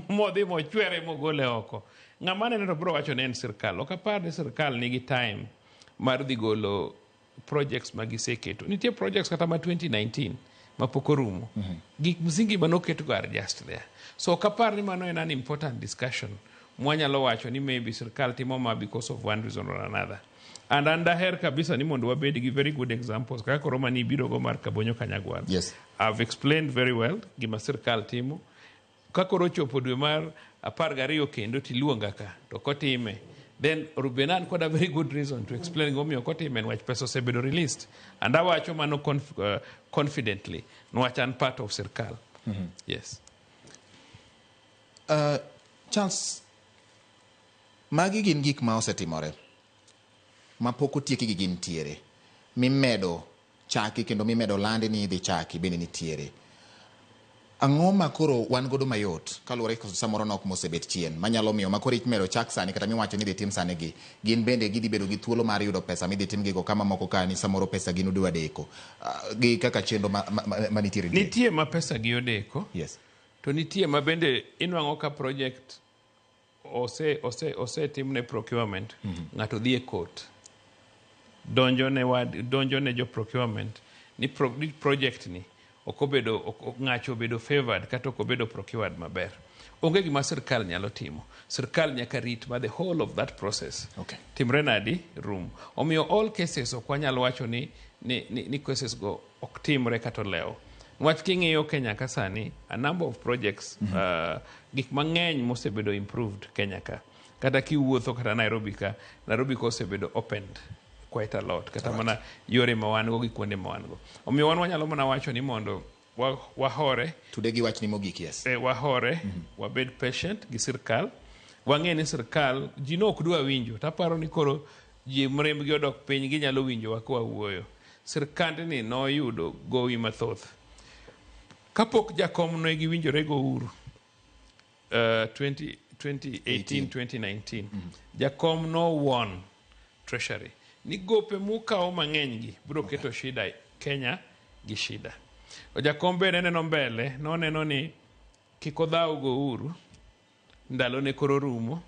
Modhi mochwere mogole oko. Ng'ama neno to biro wacho ni en sirkal. Ok apar ni sirkal nigi time mar dhi golo projects ma giseketo. Nitie projects kata ma 2019 ma pok orumo. Gik msingi manoket go are just there. So ok apar ni mano en an important discussion mwanyalo wacho ni maybe sirkal timo ma because of one reason or another. And an daher kabisa ni mondo wabed gi very good examples kaka koro mani ibiro go mar Kabonyo Kanyagwal. Yes. I've explained very well gima sirkal timo. Ka koro ochopo dwe mar 12 kendo tiluonga ka to kotime then Ruben an kod a very good reason to explain gimomiyo kotime niwach pesa osebedo released and awacho mano confidently niwach an part of sirkal. Yes. Charles, magi gin gik ma osetimore ma pok otieki gi gintiere mimedo chaki kendo mimedo landi ni idhi chaki bende nitiere. Ang'o ma koro wan godo mayot kaluwore kod samoro nok mosebet chien manyalo miyo ma koro imedo chak sani kata miwacho ni idhi tim sani gi gin bende gidhi bedo gi thuolo mar yudo pesa midhi tim gigo kama moko ka ni samoro pesa gin udwa deko gi kaka chenro ma nitiere nitie. Nitie ma pesa gi odeko. Yes. To nitie ma bende inwang'o ka project osetimne procurement, ng'ato dhi e court donjo ne jo procurement ni project ni ok obedo ng'acho obedo favored kata ok obedo procured maber. Onge gima sirkal nyalo timo. Sirkal nyaka rit ma the whole of that process. Okay. Timre nadi room. Omiyo all cases ok wanyal wacho ni cases go ok timre kata olewo. Wach king'iyo Kenya ka sani, a number of projects, gik mang'eny mosebedo improved Kenya ka. Kata kiwuotho kata Nairobi ka, Nairobi ka osebedo opened quite a lot. Kata mana yore ma wan go gi kuonde ma wan go. Omiyo wan wanyalo mana wacho ni mondo wahore. Tude gi wachni mogik, yes. Wahore, wabed patient gi sirkal. Wang'e ni sirkal, ji no ok dwa winjo. Taparo ni koro ji mrembgi odok piny ginyalo winjowa ka wawuoyo. Sirkandni noyudo gowi mathoth. Kapok jakom ne giwinjore go Uhuru, 2018, 2019, jakom no won Treasury ni gope mukawo mang'eny gi biro keto shida Kenya gi shida. To jakom bende neno mbele, noneno ni kik odhaw go Uhuru, ndalo ne koro rumo,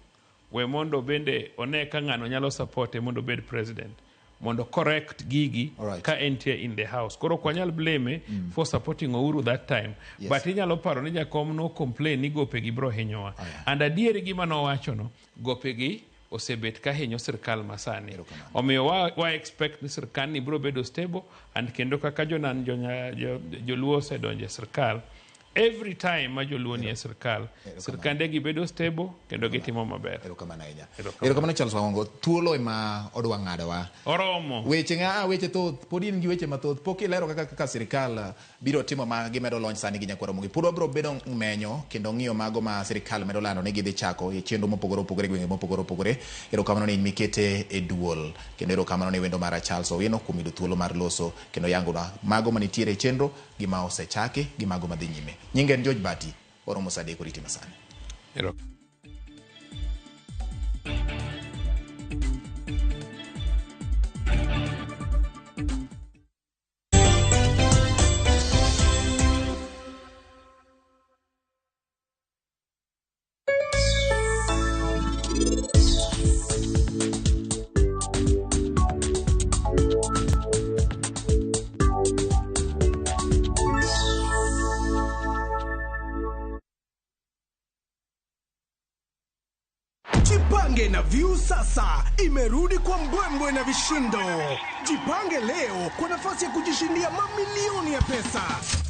we mondo bende one ka ng'ano nyalo supporte mondo obed president, mondo correct gigi ka entie in the house. Koro ok wanyal blame for supporting Uhuru that time. Yes. But inyalo paro ni jakom no complain ni gope gi biro hinyowa. And adieri gima nowacho no, gope gi osebet ka hinyo sirkal masani. Omiyo wa expect ni sirkal ni biro bedo stable, and kendo kaka jonan joluo osedonjo e sirkal, every time ma joluo ni e sirkal, sirkande gi bedo stable kendo gitimo maber. Erokamano ahinya. Erokamano Charles Wagongo. Thuolo ema odwa ng'adowa. Oromo. Weche ng'a weche thoth, pod in gi weche mathoth. Pok ilero kaka sirkal biro timo ma gimedo lony sani gi nyakwar Ramogi. Pod wabiro bedo menyo kendo ng'iyo mago ma sirkal medo lando ni gidhi chako e chenro mopogore opogore e gwenge mopogore opogore. Erokamano ni in mikete e duol kendo erokamano ne wendo mara Charles Owino kuom yudo thuolo mar loso kendo yangonwa mago manitiere e chenro gi ma osechaki gi mago madhi nyime. Nyinga en George Bati, waromo saa 3 oriti masani. Jipange na Viusasa imerudi kwa mbwembwe na vishindo. Jipange leo kwa nafasi ya kujishindia mamilioni ya pesa.